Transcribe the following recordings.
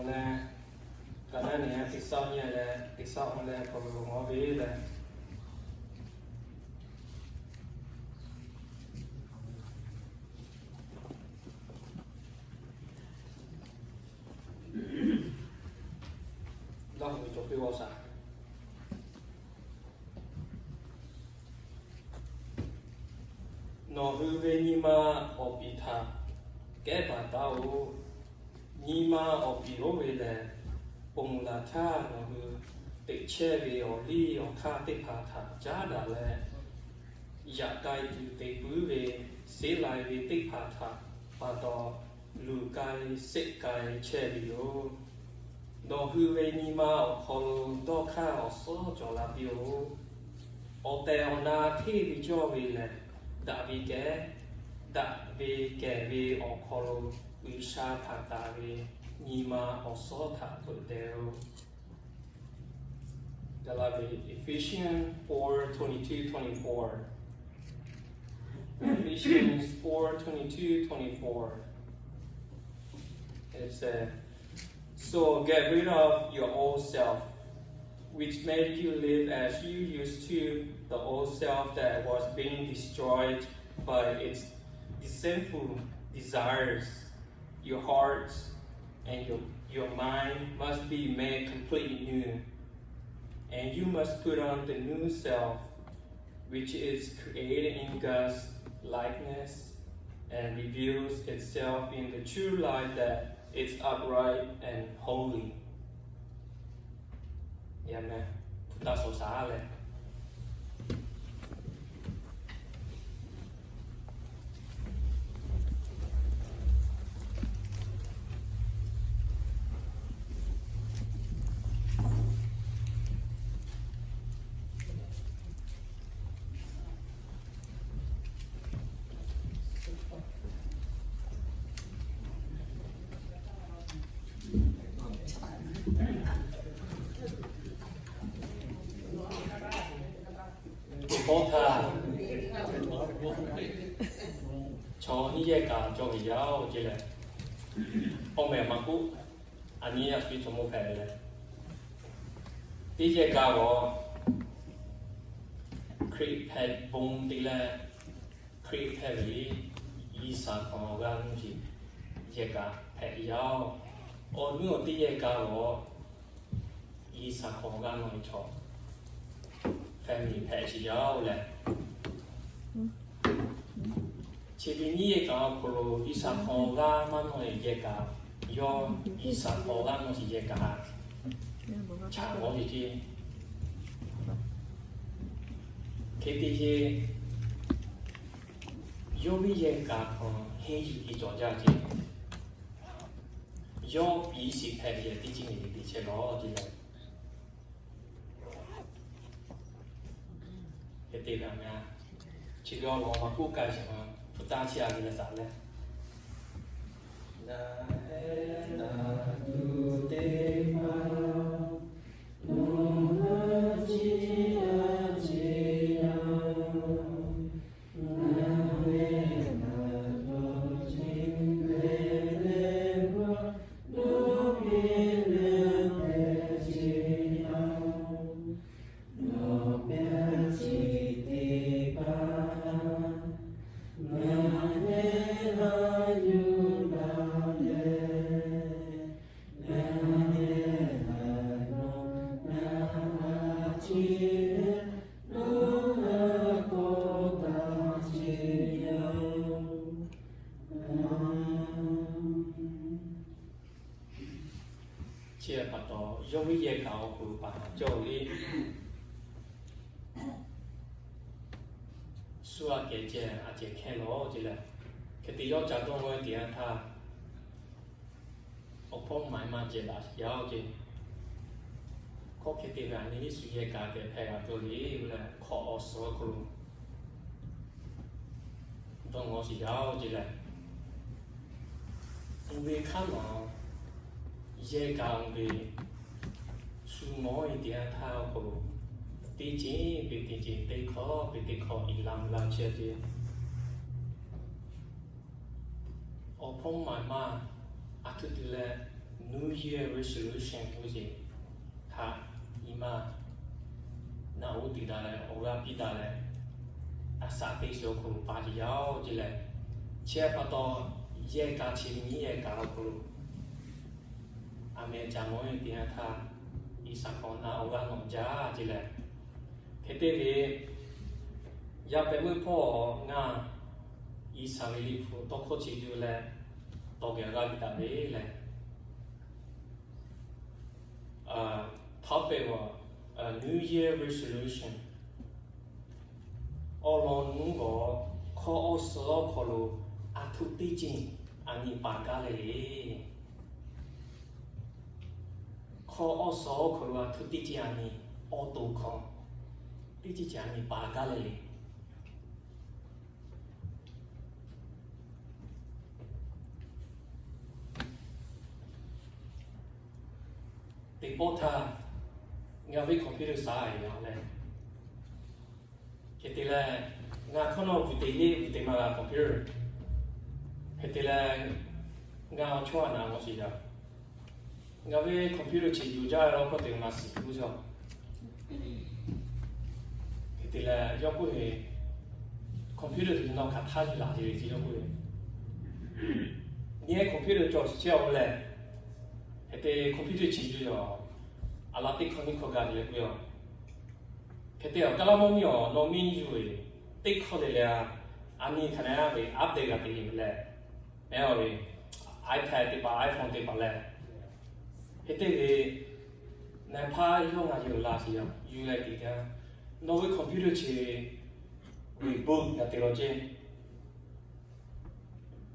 leh, kaꞈ naˉ nehˬ teˇ saˉ nyi leh teˇ saˉ awˬ leh hk'aw lo mawˬ ve leh, Laˇ hui cawˬ piˇ g'awˇ shaˍ. Nawˬ hui ve nyi ma awˬ piˍ htaꞈ kehˉ baˬ taˉ-oꞈ. Nyi ma awˬ piˍ oˇ ve lehˬ, ponˬ laˬ htaˇ nawˬ hui teꞈ chehˇ ve awˬ liˇ awˬ hk'aˇ teˇ hpaˍ htaꞈ caˉ daꞈ leh, yaꞈ k'ai tuˬ te puiˉ ve, seˉ lai ve teˇ hpaˍ htaꞈ pa taw luˬ k'ai seˆ k'ai chehˇ ve yoˬ. Nawˬ hui ve nyi ma awˬ hk'aw lo dawˇ hk'aˇ awˬ suhˉ cawˬ la piˇ-oˆ. Awˬ tehˬ awˬ na hteˇ ve cawˇ ve lehˬ, daꞈ ve kehˉ, daꞈ ve kehˬ ve awˬ hk'aw lo G'uiˬsha hpanˍ taˍ ve nyi ma awˬ suhˉ htaꞈ veuꞈ deh-oˆ. Ephesians four twenty-two twenty-four. Ephesians four twenty-two twenty-four. It says, So get rid of your old self, which made you live as you used to, the old self that was being destroyed by its deceitful desires. Your hearts and your, your mind must be made completely new. And you must put on the new self, which is created in God's likeness and reveals itself in the true light that is upright and holy. Amen. Hpu taˇ suh shaˍ leh, teˇ pawˆ htaˇ, chaw nyiˇ yehˬ kaꞈ cawˬ ve yaˇ-oˬ ceˇ leh, awˬ meh maˇ k'oˆ, a nyi a shu chaw mawˇ hpehꞈ ve leh, teˇ yehˬ kaꞈ g'awˬ Hkriꞈ hpehꞈ bon te leh, Hkriꞈ hpehꞈ ve G'uiˬsha hk'aw g'aˇ nuˇ ve yehˬ kaꞈ hpehꞈ ve yaˇ-oˬ. Awˬ nuˇ awˬ teˇ yehˬ kaꞈ g'awˬ G'uiˬsha hk'aw g'aˇ nuˇ ve chaw hpehꞈ ve hpehꞈ sheˍ yaˇ-oˬ leh, chi ve nyiˇ yehˬ kaꞈ awˬ hk'aw lo G'uiˬsha hk'aw g'aˇ maˇ nuˇ ve yehˬ kaꞈ, yawˇ G'uiˬsha hk'aw g'aˇ nuˇ ve yehˬ kaꞈ chaꞈ g'awˇ ve ceˇ. Hk'e te ve, yawˇ ve yehˬ kaꞈ hk'aw henˇ yuˬ ve cawˬ jaˇ ceˇ. Yawˇ piˍ shiˍ hpehꞈ ve yehˬ teˇ ceuˬ nyi ve teˇ chehˇ lawˬ ceˇ leh, hk'e te ve a meh a, chi ve awˬ lawn maˇ k'oˆ k'ai sheˍ ma, hpu taˇ chi a ve leh saˍ leh, na heh na tuˬ teˇ hpaˍ, nawˬ hui chi a ce yaˇ, ngaˬ hui ngaˬ dawˬ ce leh leh g'aˇ, dawˇ ve leh pehˬ ce yaˇ, dawˇ pehˬ ce teˇ hpaˍ, ngaˬ hui a yuˬ daꞈ leh, ngaˬ hui a dawˬ ngaˬ a ce leh, dawˇ a k'awꞈ taˍ ce yaˇ. Chi pa taw, yawˇ ve yehˬ kaꞈ awˬ hk'aw lo paˍ cawˬ ve, shu a kehˬ ceh a ceh hkehˇ lawˬ ceˇ leh, hk'e te yawˇ ca dawˇ g'awˇ teˇ yanˇ htaˇ, awˬ hpawˇ maˍ maˇ ceh daꞈ yaˇ-oˬ ceˇ. Hkawˇ hk'e te ve a nyi liˇ shu yehˬ kaꞈ tehꞈ hpehꞈ g'a cawˬ le, oˇ leh hk'awꞈ awˬ suhˍ awˬ hk'aw lo dawˇ g'awˇ sheˍ yaˇ-oˬ ceˇ leh, oˇ ve hk'aˇ nawˬ yehˬ kaꞈ oˇ ve shu mawˇ ve teˇ yanˇ htaˇ awˬ hk'aw lo, teˇ ceuˬ pe teˇ ceuˬ, teˇ hkawˇ pe teˇ hkawˇ, iˍ la mvuh la chehˇ ceˇ. Awˬ hpawˇ maˍ maˇ a htoꞈ te leh, nuˇ year resolution k'oˆ ve ce htaꞈ nyi ma naꞈ uˉ te daꞈ leh awˬ g'aˇ piˇ daꞈ leh, a shaꞈ teꞈ shiˍ awˬ hk'aw lo pa ce yaˇ-oˬ ce leh, chi pa taw yehˇ kaꞈ chi ve nyiˇ yehˇ kaꞈ awˬ hk'aw lo a meh ca mawˇ ve teˇ yanˇ htaˇ, G'uiˬsha hk'awꞈ na awˬ g'aˇ nawꞈ jaˇ ce leh, hk'e te ve yaˇ pehꞈ meuˇ hpawˇ ngaˬ G'uiˬsha ve liꞈ hpu tawˇ hkawˇ chi yuˬ leh tawˇ geh g'aˇ ve taˍ ve leh, topic a, New Year resolution. Awˬ lawn nuˇ g'awˬ hkawˇ awˬ suhˍ awˬ hk'aw lo a htoꞈ teˇ ceuˬ a nyi paˍ gaˇ leh le. Hkawˇ awˬ suhˍ awˬ hk'aw lo a htoꞈ teˇ ceuˬ a nyi awˬ to hkawˇ teˇ ceuˬ ceuˬ a nyi paˍ gaˇ leh le. Teˇ pawˆ htaˇ ngaˬ ve computer sha-e a leh, hk'e te leh ngaˬ hk'awꞈ nawˉ vuiˬ te yeˇ vuiˬ te ma g'a computer. Hk'e te leh ngaˬ awˬ chawˇ a naˍ g'awˇ shiˍ yaˇ, ngaˬ ve computer chi yuˬ jaˇ ve law hkawˇ te maˍ shiˍ tuˬ yaˇ. Hk'e te leh yawˇ k'oˆ ve, computer te nawˬ hk'aˬ htaˇ yuˬ laˬ ce ve ce yawˇ k'oˆ ve, nyi computer cawˬ shiˍ chehˇ-oˬ leh, hk'e te computer chi yuˬ yaˇ, a la teˇ hkawˇ nyiˇ hkawˇ gaˬ ve k'oˆ yaˇ. Hk'e te awˬ kaˇ laˇ mawˇ miˇ awˬ nawˬ miˇ yuˬ ve teˇ hkawˇ le le a, a nyi hk'aˬ naˉ ve update g'a te ve leh, mehˉ ve iPad teˇ hpaˍ iPhone teˇ hpaˍ leh, hk'e te ve naˍ hpaˇ yawˇ ngaˬ yuˬ laˬ shiˍ yaˇ yuˬ leh te kaꞈ, nawˬ ve computer chi reboot g'a te law ce.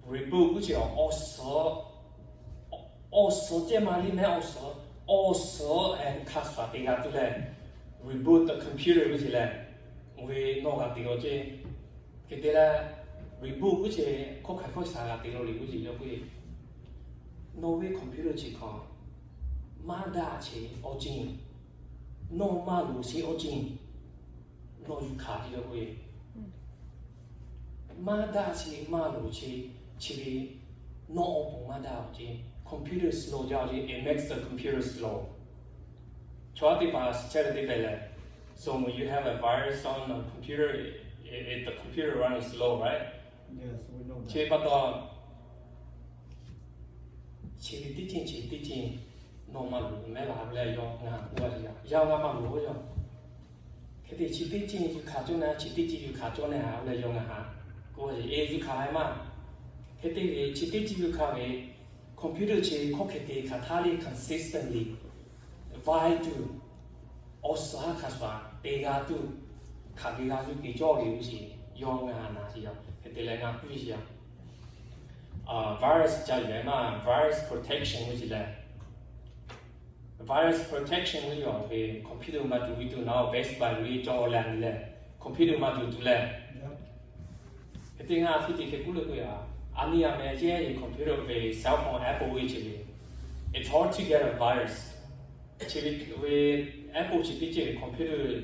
Reboot k'oˆ ce awˬ suhˍ, awˬ suhˍ ceh ma liˇ mehˉ awˬ suhˍ, awˬ suhˍ hk'a shuˍ te g'a tuˬ leh, reboot the computer k'oˆ ce leh, ve nawˬ g'a te law ce. Hk'e te leh, reboot k'oˆ ce hkawˇ hk'aˬ hkawˇ shaˍ g'a te law le k'oˆ ce yawˇ k'oˆ ve, nawˬ ve computer chi hk'aw maˇ daꞈ ce awˬ ceuˬ, nawˬ maˇ loˍ ce awˬ ceuˬ nawˬ yuˬ hkanˍ ce yawˇ k'oˆ ve, maˇ daꞈ ce maˇ loˍ ce, chi ve nawˬ awˬ pon maˇ daꞈ awˬ ceuˬ. Computer slow jaˇ ce, it makes the computer slow. Chaw teˇ hpaˍ shiˍ chehˇ ve teˇ hpehꞈ leh, so when you have a virus on a computer, it, it, the computer runs slow, right? Chi pa taw, chi ve teˇ ceuˬ chi teˇ ceuˬ nawˬ maˇ loˍ mehˉ la ve leh yawˇ ngaˬ k'oˆ a ce yaˇ, yaˇ ngaˬ maˇ loˍ yaˇ. Hk'e te chi teˇ ceuˬ yuˬ hkanˍ cawˇ na, chi teˇ ceuˬ yuˬ hkanˍ cawˇ na a leh yawˇ ngaˬ ha k'oˆ a ce, e yuˬ hkanˍ a maˇ. Hk'e te ve chi teˇ ceuˬ yuˬ hkanˍ ve computer chi hkawˇ hk'e te hk'aˬ htaˇ le consistently, vaˇ tuˬ, awˬ suhˍ hk'a shuˍ te g'a tuˬ, hk'aˬ ve g'a yuˬ te cawˇ ve k'oˆ ce, yawˇ ngaˬ ha na ce yaˇ. Hk'e te leh ngaˬ k'oˆ ce yaˇ, virus ca yuˬ leh maˇ virus protection k'oˆ ce leh, virus protection k'oˆ yaˇ ve computer maˇ tuˬ ve tuˬ naˉ best buy ve cawˇ leh a nyi leh, computer maˇ tuˬ tuˬ leh, hk'e te ngaˬ a htoꞈ te hk'e k'oˆ le k'oˆ yaˇ, a nyi a meh yehˇ ve computer ve cell phone Apple ve ce le, it's hard to get a virus. Chi ve Apple chi teˇ ceuˬ ve computer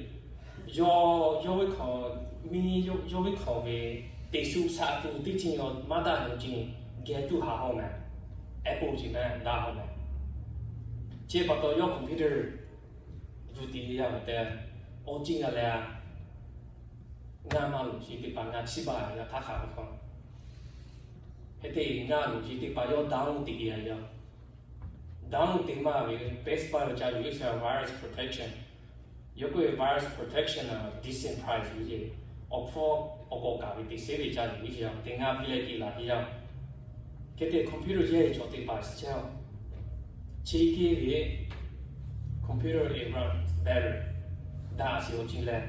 yawˇ, yawˇ ve hk'aw, miˇ yawˇ ve hk'aw ve teꞈ shu shaꞈ tuˬ teˇ ceuˬ yawˇ maˇ daꞈ ve awˬ ceuˬ geh tuˬ haꞈ haw meh. Apple chi meh daꞈ haw meh. Chi pa taw yawˇ computer yuˬ te yaˇ ve tehꞈ, awˬ ceuˬ g'a leh a, ngaˬ maˇ loˍ ce teˇ hpaˍ ngaˬ chiˇ baˬ yaˇ htaˇ hk'aˬ ve hk'aw, hk'e te ngaˬ loˍ ce teˇ hpaˍ yawˇ download te yaˇ yaˇ. Download te maˇ ve best buy lo ca yuˬ ve virus protection. Yawˇ k'oˆ ve virus protection a decent price ve ce. Awˬ hpfuhˇ awˬ k'awꞈ kaꞈ ve te sheˉ ve ca yuˬ ve ce, te ngaˬ piˇ leh te laˬ ve yaˇ. Hk'e te computer yehˇ ve chaw teˇ hpaˍ shiˍ chehˇ-oˬ, chi kehˬ ve computer it runs better, daꞈ sheˍ awˬ ceuˬ leh.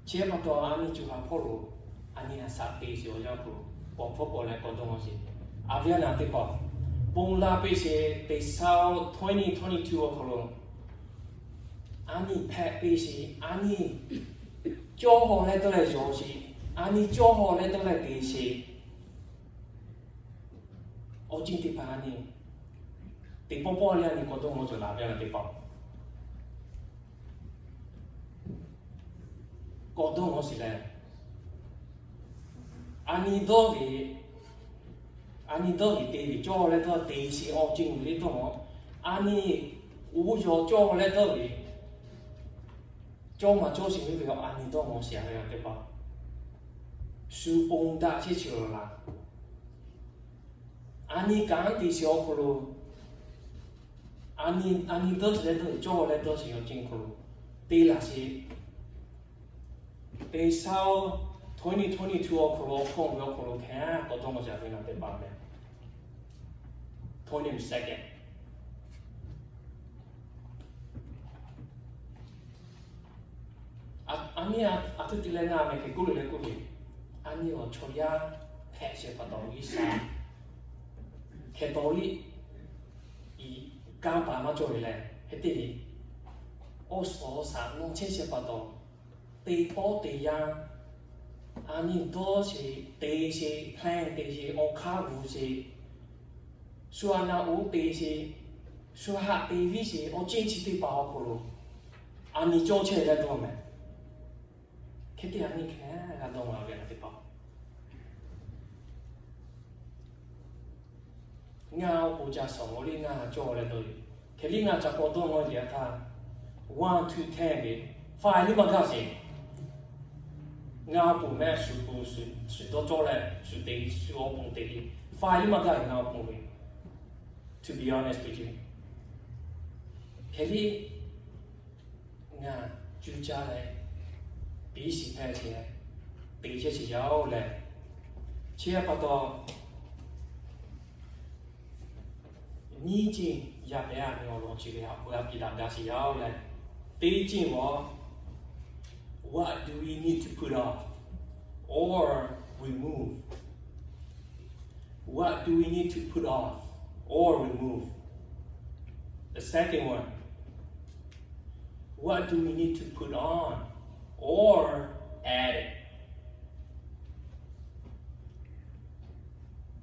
Chi pa taw a nyi co ha hpawˇ lo a nyi a shaꞈ te sheˍ awˬ yanˇ hk'aw lo, k'awꞈ hpawˇ k'awꞈ leh k'awꞈ dawˇ law sheˍ. A viˉ a naˍ teˇ hpaˍ, ponˬ laˇ piˇ sheˍ, teˇ saˍ twenty twenty-two awˬ hk'aw lo a nyi hpehꞈ piˇ sheˍ, a nyi cawˇ haw leh dawˇ leh yawˬ sheˍ, a nyi cawˇ haw leh dawˇ leh te sheˍ. Awˬ ceuˬ teˇ hpaˍ a nyi teˇ pawˆ pawˆ leh a nyi k'awꞈ dawˇ law cawˬ laˬ ve a naˍ teˇ hpaˍ k'awꞈ dawˇ law sheˍ leh, a nyi dawˇ ve A nyi dawˇ ve te ve cawˇ leh dawˇ te sheˍ awˬ ceˬ le dawˇ. A nyi uˉ yaw cawˇ leh dawˇ ve cawˇ maˬ cawˇ sheˍ ve a nyi dawˇ maw sheˍ ve teˇ hpaˍ shu pon daꞈ chehˇ chi laˬ. A nyi kanˉ te sheˍ awˬ hk'aw lo, a nyi, a nyi dawˇ sheˍ leh dawˇ cawˇ leh dawˇ sheˍ awˬ ceˬ hk'aw lo te laˬ sheˍ. Teˇ shaˉ twenty twenty-two awˬ hk'aw lo, awˬ hk'aw lo, awˬ hk'aw lo hk'e k'awꞈ dawˇ maw jaˇ ve na teˇ hpaˍ meh. Twenty second. A nyi a htoꞈ te leh ngaˬ meh hk'e k'oˆ le leh k'oˆ ve, a nyi awˬ chaw yaˇ hpehꞈ shehˍ pa taw G'uiˬsha hk'e taw liꞈ i kanˉ paˍ maˇ cawˬ ve leh hk'e te ve, awˬ suhˍ awˬ shaˍ nawˬ chehˇ shehˍ pa taw, teˇ pawˆ teˇ yanˇ, a nyi dawˇ sheˍ, te sheˍ, plan te sheˍ, awˬ hk'aˇ g'uˬ sheˍ, shu a naˆ uˉ te sheˍ, shu haꞈ te viˉ sheˍ, awˬ ceˬ chi teˇ hpaˍ awˬ hk'aw lo a nyi cawˇ chehˇ leh dawˇ meh. Hk'e te a nyi hk'e g'a dawˇ maw ve na teˇ hpaˍ. Ngaˬ awˬ pon ca shawˍ ngaw liˇ ngaˬ cawˇ leh dawˇ ve. Hk'e liˇ ngaˬ ca k'awꞈ dawˇ ngaw jeˬ a htaˇ, one to ten ve five liˇ maˇ gaˇ sheˍ. Ngaˬ awˬ pon meh shu pon shu dawˇ cawˇ leh shu te shu awˬ pon te ve five liˇ maˇ gaˇ ve ngaˬ awˬ pon ve. To be honest with you, hk'e liˇ ngaˬ cuˇ caˇ leh biˇ shiˍ hpehˇ sheˍ, te chehˇ sheˍ yaˇ oˬ leh, chi pa taw nyiˇ ceˬ yaˇ pehˍ a nyi awˬ lawn chi ve haꞈ pu a piˇ daꞈ gaˇ sheˍ yaˇ oˬ leh, teˇ ceˬ maw, what do we need to put off or remove? What do we need to put off or remove? The second one, what do we need to put on or add it?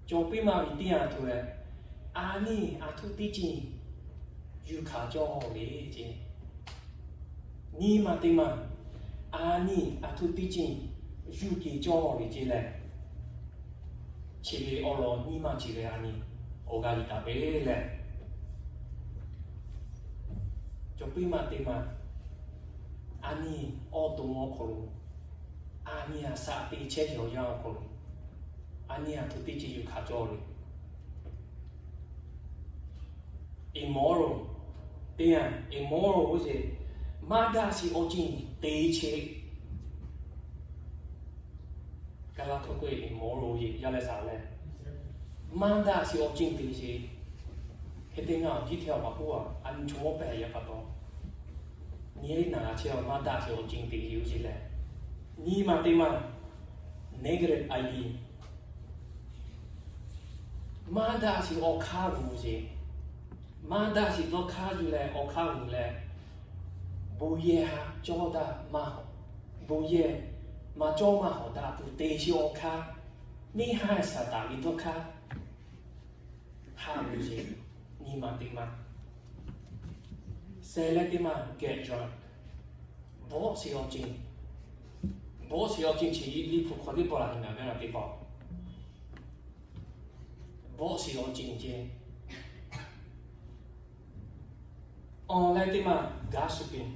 Cawˬ piˇ ma ve teˇ yanˇ htaˇ leh, a nyi a htoꞈ teˇ ceuˬ yuˬ hkanˍ cawˇ ve ce. Nyi ma teˇ ma, a nyi a htoꞈ teˇ ceuˬ yuˬ kehˬ cawˇ ve ce leh, chi ve awˬ lawn nyi ma chi ve a nyi awˬ g'a liꞈ taˍ ve leh, cawˬ piˇ ma teˇ ma, a nyi awˬ to awˬ hk'aw lo, a nyi a shaꞈ te chehˇ ve awˬ yanˇ awˬ hk'aw lo, a nyi a htoꞈ teˇ ceuˬ yuˬ hkanˍ cawˇ ve immoral, teˇ yanˇ immoral oˇ ve, maˇ daꞈ sheˍ awˬ ceˬ te chehˇ. Kaˇ laˇ hk'oˆ k'oˆ ve immoral oˇ ve yaˇ leh shaˍ leh, maˇ daꞈ sheˍ awˬ ceˬ te chehˇ. Hk'e te ngaˬ awˬ jiˇ hte awˬ maˍ k'oˆ a, a nyi chaw mawˇ pehˬ yaˇ pa taw, nyi liˇ naˬ g'a chehˇ a maˇ daꞈ sheˍ awˬ ceˬ te chehˇ oˇ ve leh, nyi ma teˇ ma, negative idea. Maˇ daꞈ sheˍ awˬ hk'aˇ g'uˬ sheˍ, maˇ daꞈ sheˍ dawˇ hk'aˇ yuˬ leh awˬ hk'aˇ g'uˬ leh, bon yehˬ haꞈ cawˇ daꞈ maˇ hawˍ, bon yehˬ maˇ cawˇ maˇ hawˍ daꞈ tuˬ te sheˍ awˬ hk'aˇ, neˇ haiˬ Saˍtanˍ ve dawˇ hk'aˇ haꞈ ve sheˍ. Nyi ma teˇ ma, seh leh teˇ ma get drunk, bawˆ sheˍ awˬ ceˬ, bawˆ sheˍ awˬ ceˬ chi liꞈ hpu hk'aw teˇ pawˆ laˬ ve ngaˬ ve na teˇ pawˆ, bawˆ sheˍ awˬ ceˬ ce. Awˬ leh teˇ ma gossiping,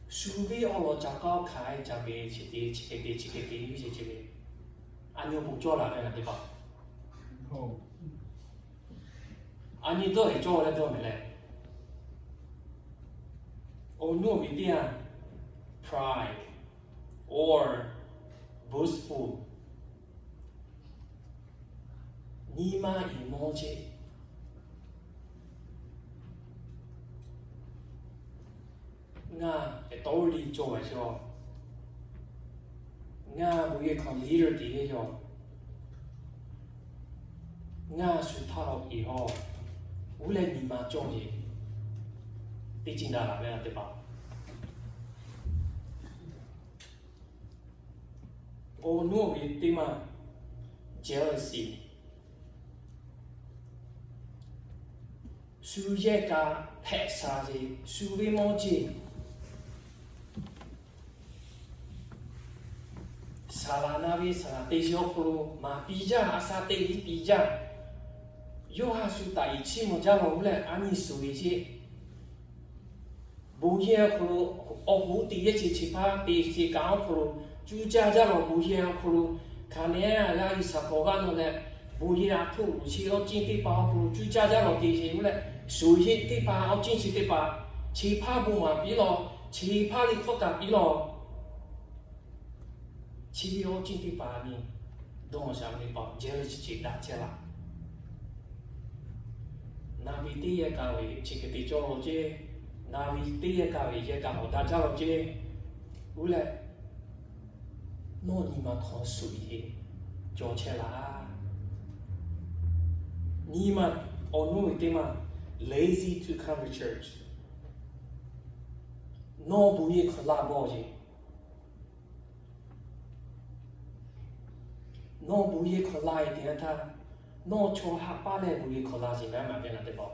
shu ve awˬ lawn ca k'aoˆ hkanˍ ca ve chi te chi hk'e te chi hk'e te ve ce ve, a nyi awˬ pon cawˇ laˬ ve na teˇ pawˆ. A nyi dawˇ heˍ cawˇ leh dawˇ meh leh, awˬ nuˇ awˬ ve teˇ yanˇ, pride or boastful, nyi ma iˍ mawˇ ce. Ngaˬ authority cawˬ ve chaw, ngaˬ bon yehˬ hk'aw leader te ve chaw, ngaˬ shu htaˇ awˬ iˍ hawˇ, oˇ leh nyi ma cawˇ ve, teˇ ceuˬ daꞈ laˬ ve na teˇ hpaˍ. Awˬ nuˇ awˬ ve teˇ ma, jealousy, shu yehˇ ka hpehꞈ sha ve, shu ve mawˇ ce, selfish, Saˍ laꞈ na ve saˍ laꞈ te sheˍ awˬ hk'aw lo maˍ piˇ jaˇ, a sha teˇ hiˉ piˇ jaˇ. Yawˇ ha shu taꞈ iˍ chiˇ mvuh jaˇ lawˬ k'oˆ leh, a nyi suˍ ve sheˍ. Bon yehˬ awˬ hk'aw lo awˬ hoˉ te yehˇ chi chi hpaˇ te sheˍ kaꞈ awˬ hk'aw lo cuˇ caˇ jaˇ lawˬ. Bon yehˬ awˬ hk'aw lo hkanˍ nehˉ g'aˇ g'uiˬ shaˍ hk'awꞈ g'aˇ nawˬ leh, bon yehˬ a htoꞈ loˍ chi awˬ ciˉ teˇ hpaˍ awˬ hk'aw lo cuˇ caˇ jaˇ lawˬ te sheˍ k'oˆ leh, shuˍ yeˇ teˇ hpaˍ awˬ ciˉ chi teˇ hpaˍ chi hpaˇ bon maˍ piˇ lawˬ, chi hpaˇ liˇ hkawˇ taˍ piˇ lawˬ. Chi ve awˬ ciˉ teˇ hpaˍ ni dawˇ shaˍ ve pa jealous chi daꞈ chehˇ laˇ. Naˍ ve teˇ yehˬ kaꞈ ve chi hk'e te cawˇ lawˬ ceˇ, naˍ ve teˇ yehˬ kaꞈ ve yehˬ kaꞈ awˬ daꞈ jaˇ lawˬ ceˇ. Oˇ leh, nawˬ nyi ma hk'aw shuˍ yeˇ cawˬ chehˇ laˇ. Nyi ma awˬ nuˇ ve teˇ maˬ lazy to come to church. Nawˬ bon yehˬ hk'aw laˇ bawˇ yeˬ. Nawˬ bon yehˬ hk'aw laˇ e teˇ yanˇ htaˇ, nawˬ chaw haꞈ paˇ leh bon yehˬ hk'aw laˇ sheˍ maˇ maˇ ve naˍ teˇ hpaˍ.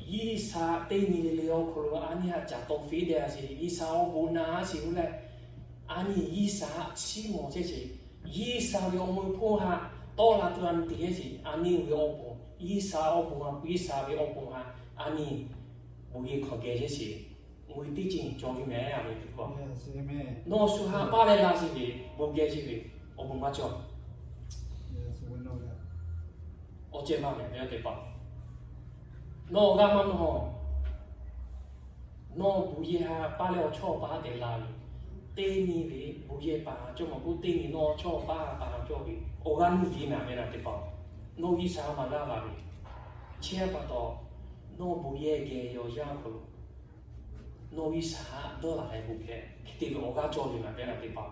Yiˇsaˍ teˇ nyi le le awˬ hk'aw lo a nyi haꞈ caˍ tawˍ fiˉ deh a sheˍ, Yiˇsaˍ awˬ bon na a sheˍ oˇ leh, a nyi Yiˇsaˍ haꞈ chiˇ mvuh chehˇ sheˍ. Yiˇsaˍ ve awˬ meuˇ hponˇ haꞈ tawˆ la tuˬ a nyi te chehˇ sheˍ. A nyi ve awˬ bon, Yiˇsaˍ awˬ bon haꞈ, Yiˇsaˍ ve awˬ bon haꞈ a nyi bon yehˬ hk'aw geh chehˇ sheˍ. Ngaˬ hui teˇ ceuˬ cawˬ ve mehˍ a ve teˇ hpaˍ. Nawˬ shu haꞈ paˇ leh laˇ sheˍ ve, bon geh sheˍ ve, awˬ bon maˇ cawˬ. Awˬ ceh maˇ mehˍ ve teˇ hpaˍ. Nawˬ awˬ g'aˇ maˇ mawˬ. Nawˬ bon yehˬ haꞈ paˇ leh awˬ chawˇ awˬ paˇ te laˇ ve, teˇ nyi ve bon yehˬ paˍ cawˇ maˇ k'oˆ, teˇ nyi nawˬ chawˇ paˇ paˍ cawˇ ve awˬ g'aˇ nuˇ ve naˍ ve naˍ teˇ hpaˍ. Nawˬ Yiˇsaˍ maˇ g'a la ve, chi pa taw, nawˬ bon yehˬ geh yaw yaˇ hk'aw lo nawˬ Yiˇsaˍ haꞈ dawˇ laˬ leh bon hkehꞈ hk'e te ve awˬ g'aˇ cawˬ ve naˍ ve naˍ teˇ hpaˍ.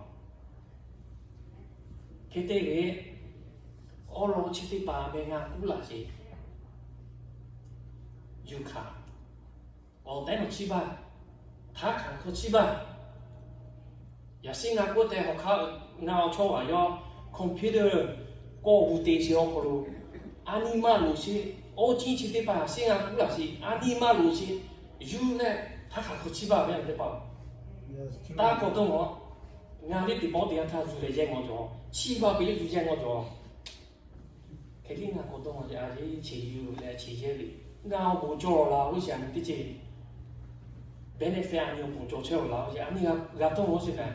Hk'e te ve, awˬ lawn chi teˇ hpaˍ meh ngaˬ kuˉ laˬ sheˍ. Yuˬ hkanˍ, awˬ tehˉ nawˬ chiˇ baˇ, htaˇ hkanˍ hkawˇ chiˇ baˇ. Yaꞈ shiˉ ngaˬ k'oˆ tehꞈ hawˬ hk'aˇ, ngaˬ awˬ chawˇ vaˬ yawˇ computer kawˆ gu te sheˍ awˬ hk'aw lo, a nyi maˇ loˍ sheˍ. Awˬ ciˉ chi teˇ hpaˍ yaꞈ shiˉ ngaˬ kuˉ laˬ sheˍ, a nyi maˇ loˍ sheˍ. Yuˬ leh htaˇ hkanˍ hkawˇ chiˇ baˇ ve naˍ teˇ hpaˍ. Taˇ kawꞈ dawˇ maw. Ngaˬ ve teˇ pawˆ teˇ yanˇ htaˇ yuˬ leh yehˇ ngawˬ cawˬ, chiˇ baˇ piˇ leh yuˬ yehˇ ngawˬ cawˬ. Hk'e liˇ ngaˬ k'awꞈ dawˇ maw yaꞈ a yeˇ chi yuˬ leh chi yehˇ ve, ngaˬ awˬ bon cawˬ laˬ oˇ sheˍ a nyi teˇ ceuˬ. Benefit a nyi awˬ bon cawˬ chehˇ laˬ oˇ sheˍ a nyi g'a dawˇ maw sheˍ kaꞈ.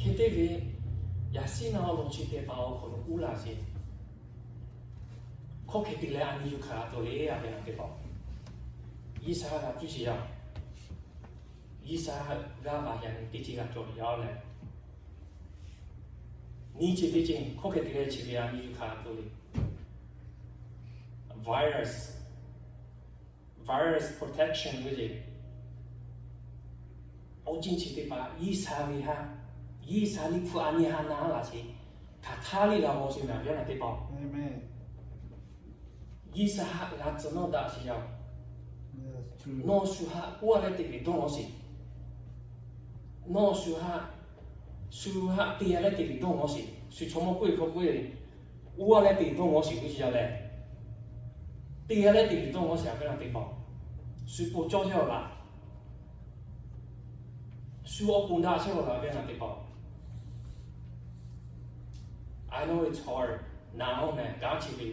Hk'e te ve, yaꞈ shiˉ ngaˬ awˬ lawn chi teˇ hpaˍ awˬ hk'aw lo kuˉ laˬ sheˍ. Hkawˇ hk'e te leh a nyi yuˬ hkanˍ a taw le a ve naˍ teˇ hpaˍ. Yiˇsaˍ haꞈ g'a tuˇ sheˍ yaˇ. Yiˇsaˍ haꞈ g'a maˍ yaꞈ nyi teˇ ceuˬ g'a cawˬ ve yaˇ leh, nyi ceuˬ teˇ ceuˬ hkawˇ hk'e te leh chi ve a nyi yuˬ hkanˍ a taw le. Virus, virus protection ve le. Awˬ ciˉ chi teˇ hpaˍ Yiˇsaˍ ve haꞈ, Yiˇsaˍ liꞈ hpu a nyi haꞈ na laˬ sheˍ. Hk'aˬ htaˇ liˇ g'a g'aw sheˍ naˍ ve naˍ teˇ hpaˍ. Yiˇsaˍ haꞈ g'a tcuh nawˇ daꞈ sheˍ yaˇ. Nawˬ shu haꞈ k'oˆ a leh teˇ g'uiˬ dawˇ g'aw sheˍ. Nawˬ shu haꞈ, shu haꞈ te a leh teˇ g'uiˬ dawˇ g'aw sheˍ. Shu chaw mawˇ k'oˆ ve hkawˇ k'oˆ ve, oˇ a leh teˇ g'uiˬ dawˇ g'aw sheˍ k'oˆ sheˍ yaˇ leh, te a leh teˇ g'uiˬ dawˇ g'aw sheˍ a ve naˍ teˇ hpaˍ. Shu po cawˇ chehˇ a laˬ. Shu awˬ pon daꞈ chehˇ a laˬ ve naˍ teˇ hpaˍ. I know it's hard. Naˍ oˇ meh kanˉ chi ve,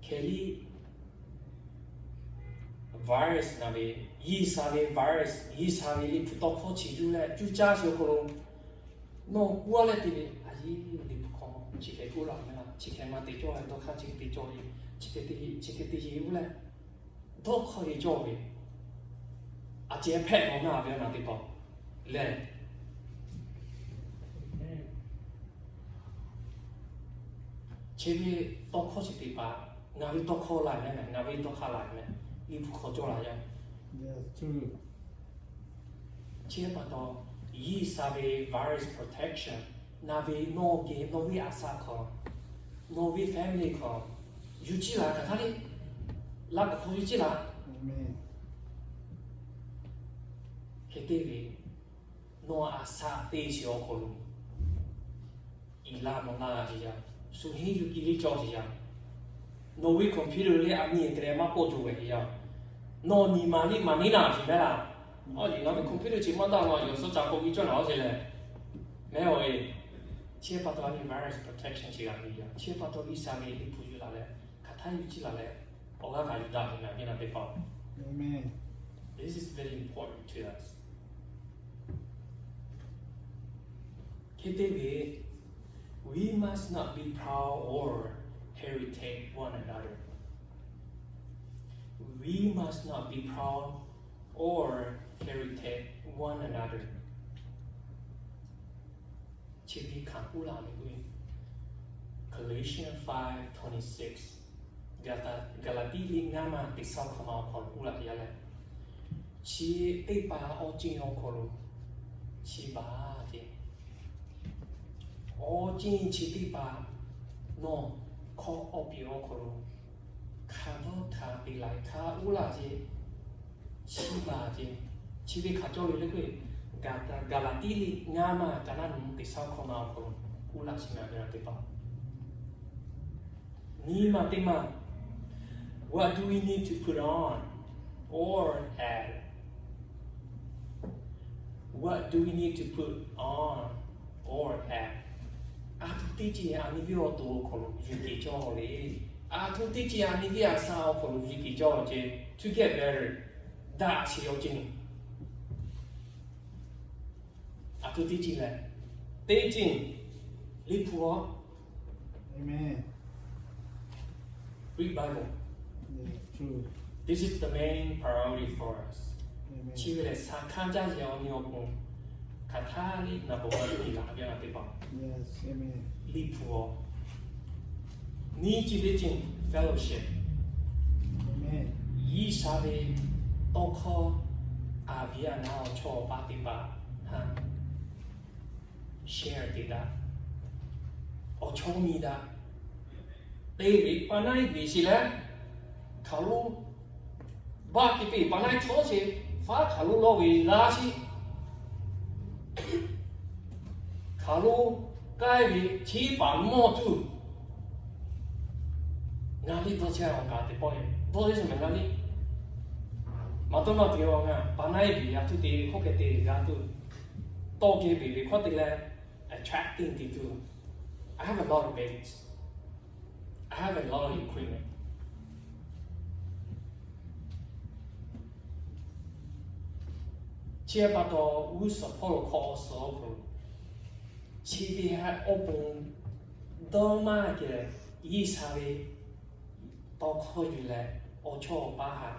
hk'e liˇ virus naˍ ve, Yiˇsaˍ ve virus, Yiˇsaˍ ve liꞈ hpu tawˇ hkawˇ chi yuˬ leh cuˇ caˇ sheˍ awˬ hk'aw lo, nawˬ k'oˆ a leh teˇ g'uiˬ a yeˇ liꞈ hpu hk'aw chi hk'e k'oˆ laˬ ve laˇ, chi hk'e maˇ te cawˇ ve dawˇ hk'aˇ chi hk'e te cawˇ ve, chi hk'e te, chi hk'e te yeˬ oˇ leh, dawˇ hk'aˇ yeˬ cawˇ ve, a ceh hpehꞈ law naˍ ve naˍ teˇ hpaˍ lehˬ. Chi ve tawˇ hkawˇ chi teˇ hpaˍ, ngaˬ ve tawˇ hkawˇ la meh, ngaˬ ve tawˇ hkawˇ la meh, liꞈ hpu hk'aw cawˇ la yaˇ. Chi pa taw, Yiˇsaˍ ve virus protection, naˍ ve nawˬ geh nawˬ ve a shaꞈ hk'aw, nawˬ ve family hk'aw, yuˬ ciˇ laˬ hk'aˬ htaˇ le, laꞈ k'awꞈ hk'aw yuˬ ciˇ laˬ. Hk'e te ve, nawˬ a shaꞈ teˇ chi awˬ hk'aw lo, iˍ laˇ nawˬ laˇ g'a sheˍ yaˇ, shu henˇ yuˬ kiˇ liˇ cawˇ sheˍ yaˇ. Nawˬ ve computer le a nyi te leh maˇ kawˆ jaw ve yoˬ. Nawˬ nyi ma le maˍ neˉ naˍ ce mehˉ laˇ. Awˬ liꞈ ngaˬ ve computer ce maˇ daꞈ la, yawˬ suhˉ ca k'oˆ ve cawˇ naˍ awˬ ce lehˬ, mehˉ awˬ e, chi pa taw a nyi virus protection ce g'a ve yoˬ. Chi pa taw G'uiˬsha ve Liꞈ hpu yuˬ laˬ leh, hk'aˬ htaˇ yuˬ ciˇ laˬ leh, awˬ g'aˇ kaꞈ yuˬ daꞈ ve ngaˬ ve naˬ teˇ hpaˍ. This is very important to us. Hk'e te ve, we must not be proud or heritate one another. We must not be proud or heritate one another. Chi teˇ hkanˍ k'oˆ laˬ ve k'o, Galatians five twenty-six, Gaˍlaˍtiˆ liꞈ ngaˇ maˬ teˇ saˍ hkawˇ ma awˬ hk'aw lo k'oˆ laˬ ve yaˇ lehˬ, chi teˇ hpaˍ awˬ ceuˬ awˬ hk'aw lo chi baˬ ce. Awˬ ceuˬ chi teˇ hpaˍ nawˬ hkawˇ awˬ piˍ awˬ hk'aw lo hk'aˬ dawˇ hk'aˬ te laiˬ hk'a uˉ laˇ ce, chi baˬ ce. Chi ve hk'aˬ cawˇ ve le k'o, Gaˍlaˍtiˆ liꞈ ngaˇ maˬ ka naˇ nuˬ teˇ saˍ hkawˇ ma awˬ hk'aw lo k'oˆ laˇ chi ngaˬ ve teˇ hpaˍ. Nyi ma teˇ maˬ, what do we need to put on or add? What do we need to put on or add? A htoꞈ teˇ ceuˬ a nyi ve awˬ to awˬ hk'aw lo yuˬ kehˬ cawˇ le. A htoꞈ teˇ ceuˬ a nyi ve a sha awˬ hk'aw lo yuˬ kehˬ cawˇ ce, to get better, daꞈ sheˍ awˬ ceuˬ. A htoꞈ teˇ ceuˬ lehˬ, teˇ ceuˬ, Liꞈ hpu-oˬ. Read Bible. This is the main priority for us. Chi ve lehˬ, saˍ hkanˇ jaˇ yehˬ awˬ nyi awˬ pon hk'aˬ htaˇ liꞈ naˍ baˬ g'a tuˬ te laˬ ve a teˇ hpaˍ. Liꞈ hpu-oˬ. Nyi chi teˇ ceuˬ, fellowship. G'uiˬsha ve tawˇ hkawˇ a viˉ a naˉ awˬ chawˇ awˬ paˇ teˇ hpaˍ htaꞈ share te daꞈ, awˬ chawˇ nyi daꞈ. Te ve pa naˆ iˉ beˬ sheˍ leh, hk'aˬ lo baˆ te peˬ pa naˆ iˉ chawˇ sheˍ, faˉ hk'aˬ lo lawˇ ve laˇ sheˍ. Hk'aˬ lo k'ai ve chi paˍ mawˇ tuˬ, ngaˬ liˇ dawˇ chehˇ a kaꞈ teˇ pawˆ e dawˇ teˇ suhˍ mehˍ ngaˬ liˇ maˇ tawˇ maˇ te a ngaˬ pa naˆ iˉ beˬ a htoꞈ te ve hkawˇ hk'e te g'a tuˬ, tawˇ geh beˬ ve hkawˇ te leh attracting te tuˬ. I have a lot of baits. I have a lot of equipment. Chi pa taw g'uˇ suhˍ hpawˇ lo hk'aw awˬ suhˍ awˬ hk'aw lo, chi ve ha awˬ pon dawˇ maˇ kehˬ, G'uiˬsha ve tawˇ hkawˇ yuˬ leh awˬ chawˇ awˬ paˇ htaꞈ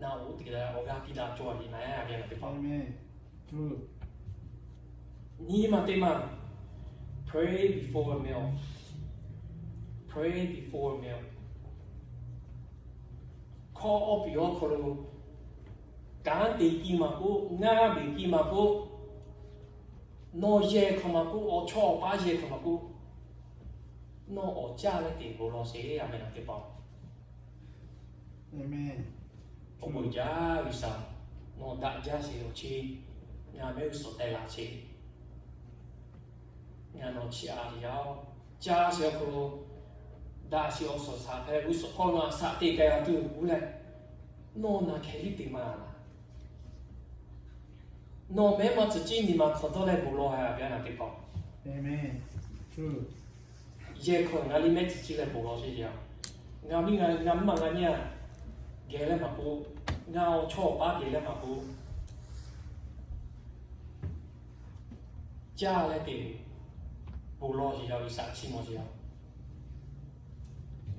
naˬ oꞈ te leh awˬ g'aˇ piˇ daꞈ cawˬ ve na a ve teˇ hpaˍ. Nyi ma teˇ maˬ, pray before a meal. Pray before a meal. Hkawˇ awˬ piˍ awˬ hk'aw lo, kanˉ te kiˇ maˬ k'oˆ, ngaˇ beˬ kiˇ maˬ k'oˆ, nawˬ yehˬ hk'aˬ maˬ k'oˆ, awˬ chawˇ awˬ paˇ yehˬ hk'aˬ maˬ k'oˆ, nawˬ awˬ caˇ leh te bon lawˬ sheˍ a ve na teˇ hpaˍ. Awˬ bon jaˇ G'uiˬsha, nawˬ daꞈ jaˇ sheˍ awˬ chi, ngaˬ mehˆ g'uˇ suhˍ teh laˬ sheˍ. Ngaˬ nawˬ chiˇ a yaˇ-oˬ, caˇ sheˍ awˬ hk'aw lo daꞈ sheˍ awˬ suhˍ shaˍ hpehꞈ g'uˇ suhˍ hk'aw nawˬ a shaꞈ te k'ai g'a tuˬ g'uˇ leh, nawˬ naˬ hkeh liˇ te maˇ laˬ. Nawˬ mehˆ maˇ tcuh ciˇ nyi ma hk'aw dawˇ leh bon lawˬ a ve na teˇ hpaˍ. Yehˬ hk'aw ngaˬ liˇ mehˆ tcuh ciˇ leh bon lawˬ sheˍ yaˇ. Ngaˬ miˇ ngaˬ, ngaˬ mvuhˇ ma ngaˬ nyi a geh leh maˍ k'o, ngaˬ awˬ chawˇ awˬ paˇ geh leh maˍ k'o, caˇ leh te bon lawˬ sheˍ yaˇ ve shaꞈ chiˇ mawˬ sheˍ yaˇ.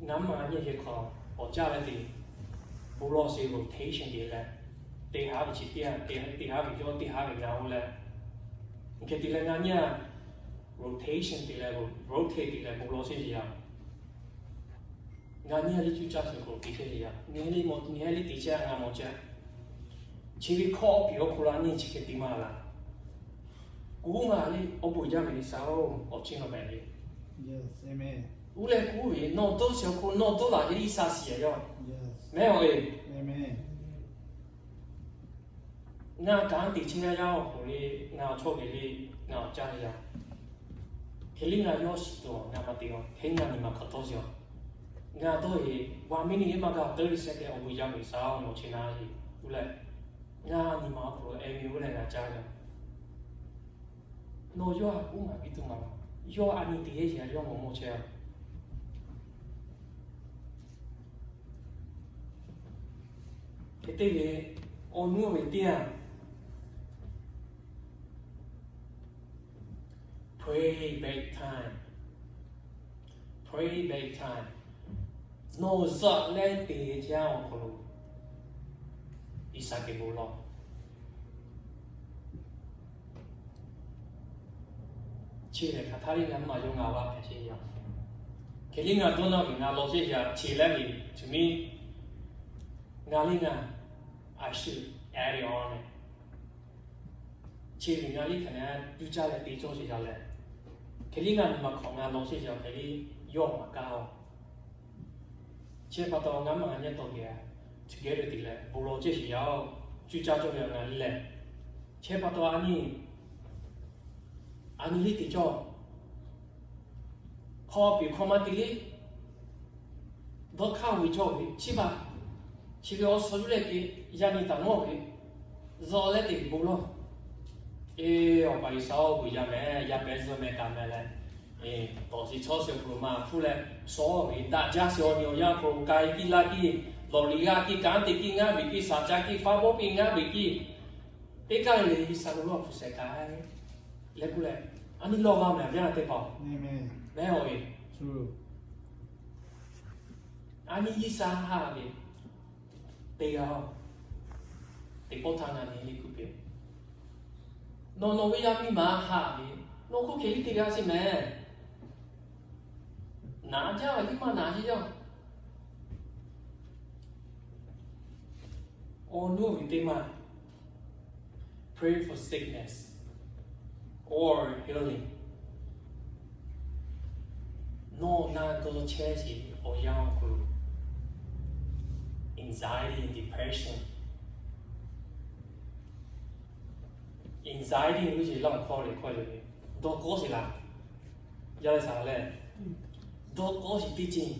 Ngaˬ mvuhˇ ma ngaˬ nyi yehˬ hk'aw awˬ caˇ leh te bon lawˬ sheˍ rotation te leh, teˇ haˉ ve chi teˇ haˉ, teˇ haˉ ve yawˇ teˇ haˉ ve ngaˬ oˇ leh, hk'e te leh ngaˬ nyi a rotation te leh, rotate te leh bon lawˬ sheˍ yaˇ. Ngaˬ nyi a liˇ cuˇ caˇ sheˍ k'o te chehˇ yaˇ. Nyi a liˇ mawˬ, nyi a liˇ te chehˇ a ngaˬ mawˬ chehˇ. Chi ve hkawˇ awˬ piˍ awˬ hk'aw lo a nyi chi hk'e te maˇ laˬ. Kuˉ maˇ liˇ awˬ bon jaˇ ve G'uiˬsha-oˬ, awˬ chiˇ mvuh pehꞈ ve. Uˉ leh kuˉ ve nawˬ dawˇ sheˍ awˬ hk'aw lo nawˬ dawˇ laˬ ve G'uiˬsha shiˍ yaˇ. Mehˆ awˬ e. Ngaˬ kanˉ te chehˇ yaˇ yaˇ awˬ hk'aw lo le, ngaˬ awˬ chawˇ ve le, ngaˬ awˬ caˇ ve yaˇ. Hk'e liˇ ngaˬ yawˇ shiˍ tuˬ ngaˬ ma te-a. Hk'e ngaˬ nyi ma hk'awꞈ tawˇ shiˍ-a. Ngaˬ dawˇ-e, one minute maˇ gaˬ thirty second awˬ bon yaˇ miˬ sha-oˬ nawˬ chi na-e. Uˇ leh, ngaˬ nyi ma awˬ hk'aw lo e miˬ uˇ leh ngaˬ caˇ ve, nawˬ yawˇ a uˉ maˬ piˇ tuˬ maˬ la. Yawˇ a nyi te yehˇ yaꞈ yawˇ mawˬ mawˇ chehˇ-a. Hk'e te ve, awˬ nuˇ ve teˇ yanˇ, pray back time, pray back time. Nawˬ zuhꞈ leh te jaˇ awˬ hk'aw lo G'uiˬsha geh bon lawˬ. Chi lehˬ hk'aˬ htaˇ liˇ ngaˬ maˇ yawˇ ngaˬ vaˇ hpehꞈ chehˇ yaˇ. Hk'e liˇ ngaˬ dawˇ nawˇ ve ngaˬ law chehˇ yaˇ chi leh ve, to me, ngaˬ liˇ ngaˬ, I should add it on leh, chi ve ngaˬ liˇ hk'aˬ nehˬ cuˇ caˇ leh te cawˇ sheˍ yaˇ leh, hk'e liˇ ngaˬ nyi ma hk'awꞈ ngaˬ law chehˇ yaˇ hk'e liˇ yawˇ maˍ kaˇ-oˬ. Chi pa taw ngaˬ maˇ ngaˬ nyi tawˇ geh, chi geh ve te leh bon lawˬ chehˇ sheˍ yaˇ-oˬ, cuˇ caˇ cawˇ ve ngaˬ liˇ leh, chi pa taw a nyi, a nyi liˇ te cawˇ, hk'aw piˍ hk'aw maˇ te liˇ, dawˇ hkaˇ ve cawˇ ve chi baˬ, chi ve awˬ suhˍ yuˬ leh te, yaˇ nyi taˍ nawˇ ve, zuhꞈ leh te bon lawˬ. E, Awˬ pa G'uiˬsha-oˬ, bon yaˇ mehˍ, yaˇ pehꞈ zuhꞈ mehˍ kaꞈ mehˍ leh, tawˍ shiˍ chaw shiˍ awˬ hk'aw lo maˇ hpuˇ leh, shawˉ ve daꞈ jaˇ shiˍ awˬ nyi awˬ yanˇ hk'aw lo k'ai kiˇ laˇ kiˇ, lawˬ liꞈ g'aˇ kiˇ, kanˉ te kiˇ, ngaˇ beˬ kiˇ, saˍ ca kiˇ, faˉ bawˆ piˇ ngaˇ beˬ kiˇ, teˇ kaˇ le le G'uiˬsha lo lo awˬ hpu shehˍ hk'aˬ leh k'oˆ leh, a nyi lawˇ g'a mehˍ a viˉ a teˇ hpaˍ-oˬ, mehˍ-oˬ e. A nyi G'uiˬsha haꞈ ve teˇ g'aˇ-oˬ, teˇ pawˆ htaˇ ngaˬ nyi liˇ kuˬ piˇ. Nawˬ nawˬ ve yaˇ miˇ ma haꞈ ve, nawˬ hk'oˆ hk'e liˇ teˇ g'aˇ sheˍ mehˍ. Naˍ jaˇ ve liˇ maˇ naˍ sheˍ yaˇ. Awˬ nuˇ ve teˇ maˇ, pray for sickness or healing. Nawˬ na gaw chehˇ sheˍ awˬ yanˇ awˬ hk'aw lo, anxiety and depression. Anxiety ve sheˍ laˇ awˬ hkawˇ lehˬ hkawˇ yoˬ ve, dawˇ kawˆ sheˍ laˬ. Yaˇ leh saˍ leh, dawˇ kawˆ sheˍ teˇ ceuˬ.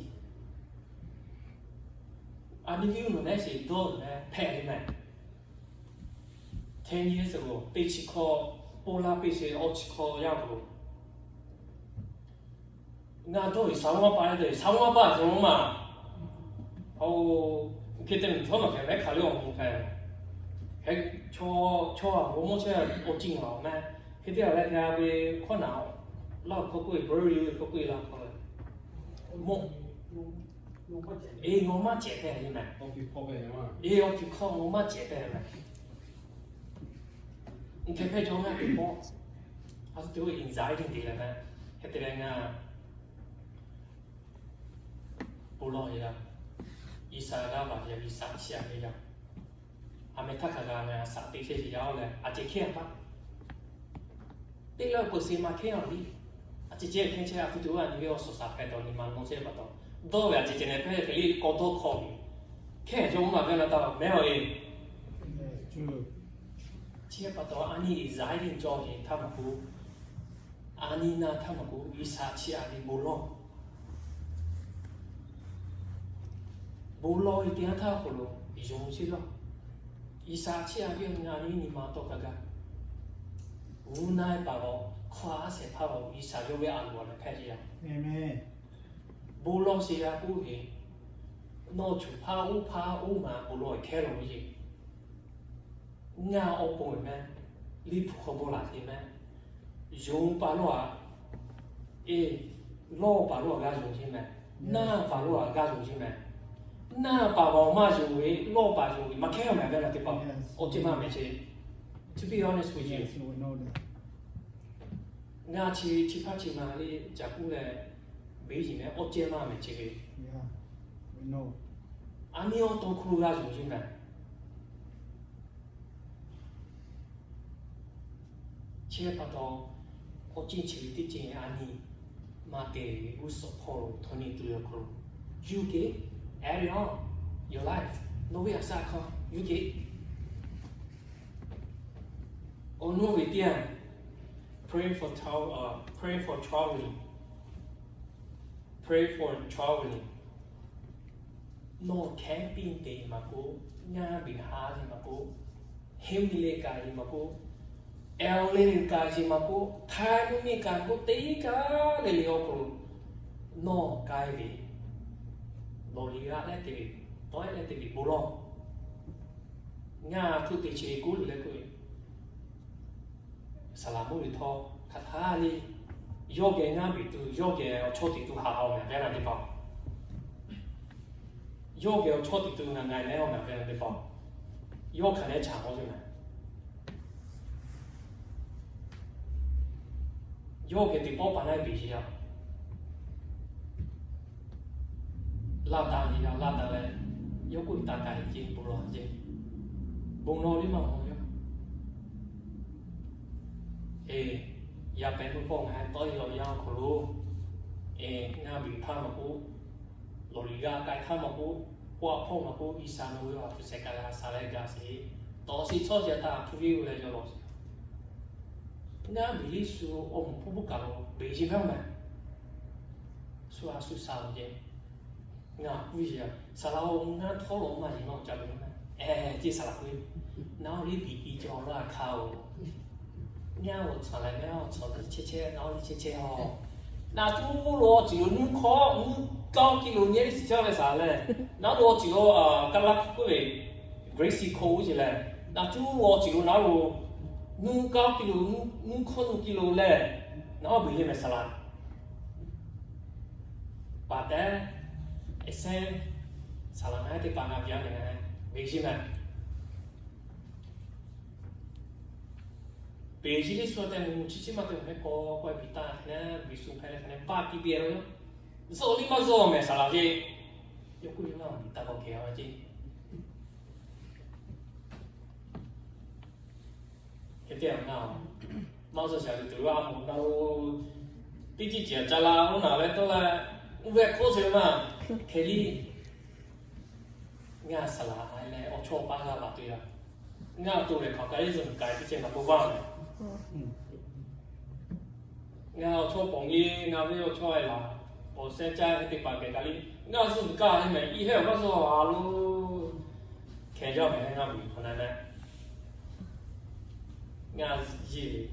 A nyi viˉ uˉ nawˬ nehˉ sheˍ dawˇ nawˬ nehˉ hpehꞈ ve mehˍ. Ten years ago, teˇ chi hkawˇ, poˆ laˇ piˇ sheˍ awˇ chi hkawˇ yaˇ awˬ hk'aw lo, ngaˬ dawˇ ve shaˍ maˇ paˆ leh, shaˍ maˇ paˆ cawˬ maˇ. Oˬ, hk'e te ve htawˇ nawˬ hk'e mehˉ hk'aˬ le awˬ moˍ hk'e, hk'e chaw, chaw a bon mawˇ chehˇ awˬ ceuˬ laˬ mehˍ. Hk'e te a leh hk'e a ve hkawˇ naˍ, laˇ hkawˇ k'oˆ ve, bawˇ ve hkawˇ k'oˆ ve laˇ hkawˇ ve, mawˇ, e, ngaw maˇ cehˬ hpehꞈ ve mehˍ. E, awˬ hk'e hkawˇ ngaw maˇ cehˬ hpehꞈ ve mehˍ. Hk'e hpehꞈ cawˬ ngaˬ teˇ pawˆ, a shu te-o anxiety te leh mehˍ. Hk'e te leh ngaˬ bon lawˬ ve yaˇ, G'uiˬsha g'aˇ baˬ ve yaˇ, G'uiˬsha chiˇ aꞈ ve yaˇ, aˬ meh htaˇ hk'a g'a ngaˬ shaꞈ teꞈ chehˇ ve yaˇ-oˬ leh, a ceh hkehˇ a paˆ. Teˇ g'aˇ peu se maˇ hkehˇ a liˇ. A ceh ceh hkehˇ chehˇ, a htoꞈ te-o a nyi ve awˬ suhˍ shaˍ hpehꞈ taw nyi ma nawˬ chehˇ pa taw, dawˇ ve a ceh ceh nehˬ hpehˇ hk'e liˇ k'aw dawˇ hk'aw ve, hkehˇ cawˬ maˇ ve na taˇ mehˍ-oˬ e. Chi pa taw a nyi anxiety cawˬ ve htaˇ maˇ k'oˆ, a nyi na htaˇ maˇ k'oˆ, G'uiˬsha chiˇ aꞈ ve bon lawˬ. Bon lawˬ ve teˇ yanˇ htaˇ awˬ hk'aw lo yonˍ sheˍ lawˬ. G'uiˬsha chiˇ aꞈ ve ngaˬ nyi nyi ma tawˇ kaꞈ gaˇ. G'uˇ naˆ paˍ g'aw, hkawˇ a shehˍ hpaˇ g'aw, G'uiˬsha yawˇ ve a loˍ a leh hpehˇ ve yaˇ. Bon lawˬ sheˍ g'a k'oˆ ve, nawˬ chuˬ hpaˇ oˇ hpaˇ oˇ ma bon lawˬ hkehˇ lawˬ ve ce. Ngaˬ awˬ pon mehˍ, liꞈ hpu hk'aw bon laˬ te mehˍ. Yonˍ paˍ lawˬ a, e, lawˇ paˍ lawˬ a g'a yonˍ ce mehˍ. Naˇ paˍ lawˬ a g'a yonˍ ce mehˍ. Naˇ paˍ g'aw maˇ yonˍ ve, lawˇ paˍ yonˍ ve maˇ hkehˇ mehˍ ve la teˇ hpaˍ, awˬ ceuˬ maˇ mehˍ ce. To be honest with you, ngaˬ chi chi hpaˇ chi ma le caˬ k'oˆ leh, beˬ yiˍ mehˍ awˬ ceuˬ maˇ mehˍ ce ve. A nyi awˬ to hk'oˆ lo g'a yonˍ ce mehˍ. Chi pa taw, awˬ ceuˬ chi ve teˇ ceuˬ a nyi maˇ te ve g'uˇ suhˍ hk'aw lo htawˇ nyi tuˬ ve awˬ hk'aw lo, you can add it on your life. Nawˬ ve a shaꞈ hk'aw you can. Awˬ nuˇ ve teˇ yanˇ, Pray for travel, uh, pray for traveling. Pray for traveling. Nawˬ camping te maˇ k'oˆ, ngaˇ biˬ ha te maˇ k'oˆ, Henry le kaꞈ te maˇ k'oˆ, Ellen le kaꞈ te maˇ k'oˆ, Thai mvuhˇ miˬ kaꞈ k'oˆ, teˇ kaꞈ le le awˬ hk'aw lo nawˬ k'ai ve, nawˬ liꞈ g'aˇ leh te ve, tawˆ leh te ve bon lawˬ. Ngaˬ htaꞈ teˇ chi k'oˆ le k'oˆ ve, saˍ laˍ mvuhˇ miˬ htawˇ hk'aˬ htaˇ le, yawˇ geh ngaˇ biˬ tuˬ, yawˇ geh awˬ chawˇ tiꞈ tuˬ haꞈ-oˬ mehˍ ve la teˇ hpaˍ, yawˇ geh awˬ chawˇ tiꞈ tuˬ ngaˬ ngaˬ leh-oˬ mehˍ ve la teˇ hpaˍ, yawˇ hk'aˬ leh chaꞈ k'aw ve mehˍ. Yawˇ geh teˇ pawˆ pa naˇ biˬ ce yaˇ, laˇ daꞈ ve yaˇ laˇ daꞈ leh, yawˇ k'oˆ ve taˍ kaˍ ce bon lawˬ ce, bon lawˬ liˇ maˇ mawˬ yaˇ. Eˬ, yaˇ pehꞈ meuˇ hpawˇ ngaˬ hui tawˆ e lawˬ yaˇ awˬ hk'aw lo, eˬ, ngaˇ biˬ htaˇ maˇ k'oˆ, lawˬ liꞈ g'aˇ k'ai htaˇ maˇ k'oˆ, k'oˆ a hpawˇ maˇ k'oˆ, G'uiˬsha nawˬ ve awˬ hk'aw lo suh shehˍ kaꞈ g'a sha leh gaˬ sheˍ. Tawˍ shiˍ chawˇ shiˍ htaꞈ hpu ve-oˬ leh yaw lawˬ sheˍ. Ngaˇ biˬ liˇ shu awˬ moˍ hpu buˇ kaꞈ lo beˬ sheˍ maˇ mehˍ. Shu a shu shaˍ-oˬ ce. Ngaˬ k'oˆ ve, saˍ laˍ-oˬ, ngaˇ htawˇ lawˬ maˇ yeˬ nawˬ ca ve maˇ. Eˬ, ce saˍ laˍ k'oˆ ve, naˉ liˇ biˬ piˇ cawˬ laˇ htaˇ-oˬ, ngaˇ awˬ tsuhˍ leh ngaˇ awˬ tsuhˍ chehˇ chehˇ, naˉ liˇ chehˇ chehˇ-oˬ. Naˬ cuˇ lo awˬ ceuˬ lo nuˇ hkawˇ nuˇ kaoˇ ki lo nyi liˇ shiˍ chehˇ ve saˍ leh, naˉ lo awˬ ceuˬ lo kaˇ laˇ k'oˆ ve Gracie Cole ce leh, naˬ cuˇ lo awˬ ceuˬ lo naˉ lo nuˇ kaoˇ ki lo nuˇ hkawˇ nuˇ ki lo leh, naˉ awˬ beˬ le mehˍ saˍ laˍ. Paˍ tehˉ, eˬ sehˉ, saˍ laˍ ngaˬ hui teˇ hpaˍ ngaˬ ve yaˇ mehˍ, beˬ sheˍ mehˍ. Beˬ sheˍ liˇ shu tehꞈ mvuhˇ chi chi maˇ te mehˍ k'awꞈ k'awꞈ biˬ taˍ leh biˬ shu hpehꞈ leh hk'a leh paˇ piˇ piˇ-e lo yaˇ. Zuhˆ liˇ maˇ zuhˆ mehˍ saˍ laˍ ce. Yawˇ k'oˆ ve maˇ biˬ taˍ k'awꞈ kehˬ a ce. Hk'e te a na, maˇ zuhˆ shaˍ tuˬ tuˬ a mawˬ na lo, teˇ ciˇ ciˍ ca la oˇ naˍ leh tawˇ leh, oˇ ve hk'oˆ ce maˇ hk'e liˇ. Ngaˬ saˍ laˍ a leh awˬ chawˇ paˇ g'a laˬ tuˬ yaˇ. Ngaˬ to lehˬ hk'aˬ kaꞈ Yeˍsuˆ kaˍ tiˇ ceh ngaˬ k'oˆ vaˇ mehˍ. Ngaˬ awˬ chawˇ pawˍ nyi, ngaˬ ve awˬ chawˇ e laˬ, awˬ shehˍ caˇ ve teˇ hpaˍ kehˬ kaꞈ liˇ. Ngaˬ zuhˆ kaˇ ve mehˍ, iˉ hehˉ awˬ maˇ zuhˆ a lo hkeh jaˇ mehˍ ngaˇ miˬ hk'aˬ na leh. Ngaˬ yeˬ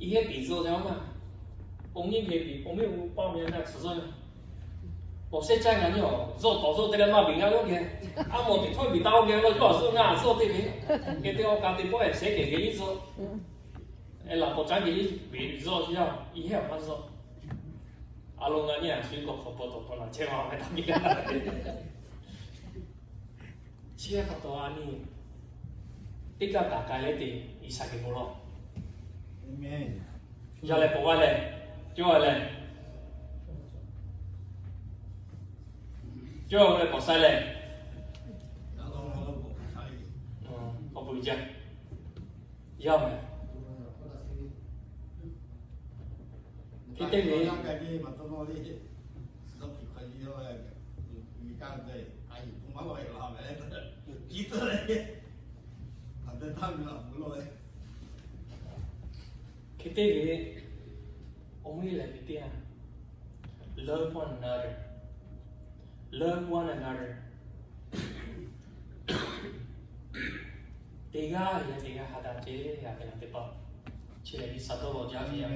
iˉ hehˉ piˍ zuhˆ jaˇ maˇ. Awˬ miˇ geh piˍ, awˬ miˇ awˬ paˇ meh ngaˬ tsuhˍ zuhˆ. Awˬ shehˍ caˇ ngaˬ nyi awˬ zuhˆ tawˍ zuhˆ te leh maˇ piˍ ngaˬ g'awˇ geh. A mawˬ teˇ htaˇ piˍ taˇ g'awˇ geh lo zuhˆ a zuhˆ ngaˬ zuhˆ te ve. Geh te awˬ kaꞈ teˇ pawˆ ehˍ shehˍ kehˬ geh liˇ zuhˆ. Eˬ, laˬ k'awꞈ caˉ geh liˇ beˬ zuhˆ yaˇ, iˉ hehˉ awˬ maˇ zuhˆ. A lo ngaˬ nyi a shu k'awꞈ hk'awꞈ paw tawˍ paw naˬ chehˇ ma meh taˇ miˇ g'a. Chi hk'e pa taw a nyi, teˇ kaˇ kaꞈ k'ai leh te G'uiˬsha geh bon lawˬ. Yaˇ leh pawˬ g'aˇ leh, cawˇ a leh, cawˇ a leh pawˬ sha leh, k'awꞈ pui jaˇ. Yaˇ mehˍ. Hk'e te ve, hk'e te ve, awˬ miˇ lehˬ ve teˇ yanˇ, love one another, love one another. Teˇ g'aˇ leh teˇ g'aˇ ha daꞈ ce, yaꞈ hk'aˇ teˇ hpaˍ chi lehˬ G'uiˬsha dawˇ law jaˇ ve yaˇ.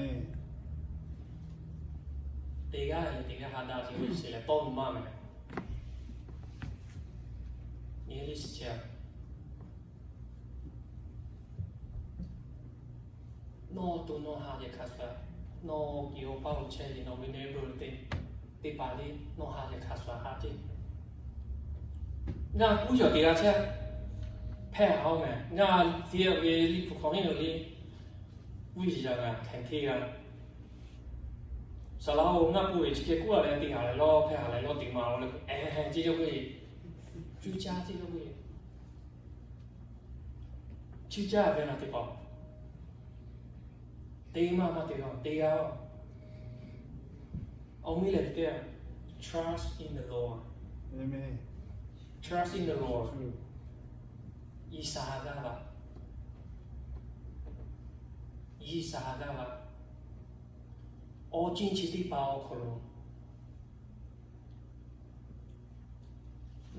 Teˇ g'aˇ leh teˇ g'aˇ ha daꞈ ce, chi lehˬ tawˇ nu maˇ mehˍ. Nyi liˇ shiˍ chehˇ a. Nawˬ to nawˬ ha yehˬ hk'a shuˍ, nawˬ kiˬ awˬ paˇ lo chehˇ ve nawˬ ve neighbor teˇ, teˇ hpaˍ le nawˬ ha yehˬ hk'a shuˍ ha ce. Ngaˬ kuˇ yaˬ teˇ g'aˇ chehˇ, hpehˇ haˍ-oˬ mehˍ. Ngaˬ tiˉ ve liꞈ hpu hk'awꞈ henˇ lo le, vuiˇ shiˍ yaˇ ngaˬ hkehˍ hteˇ g'a. Saˍ laˍ-oˬ, ngaˬ k'oˆ ve chi hk'e k'oˆ a leh teˇ g'aˇ leh lawˇ hpehˇ haˍ leh lawˇ teꞈ ma-oˬ leh, eˬ, ceˇ cawˇ k'oˆ ve, cuˇ caˇ ceˇ cawˇ k'oˆ ve. Cuˇ caˇ ve naˬ teˇ hpaˍ, teˇ maˇ maˇ te g'a, teˇ g'aˇ. Awˬ miˇ lehˬ teˇ, trust in the Lord. Trust in the Lord. G'uiˬsha ha gaˇ laˬ. G'uiˬsha ha gaˇ laˬ. Awˬ ceuˬ chi teˇ hpaˍ awˬ hk'aw lo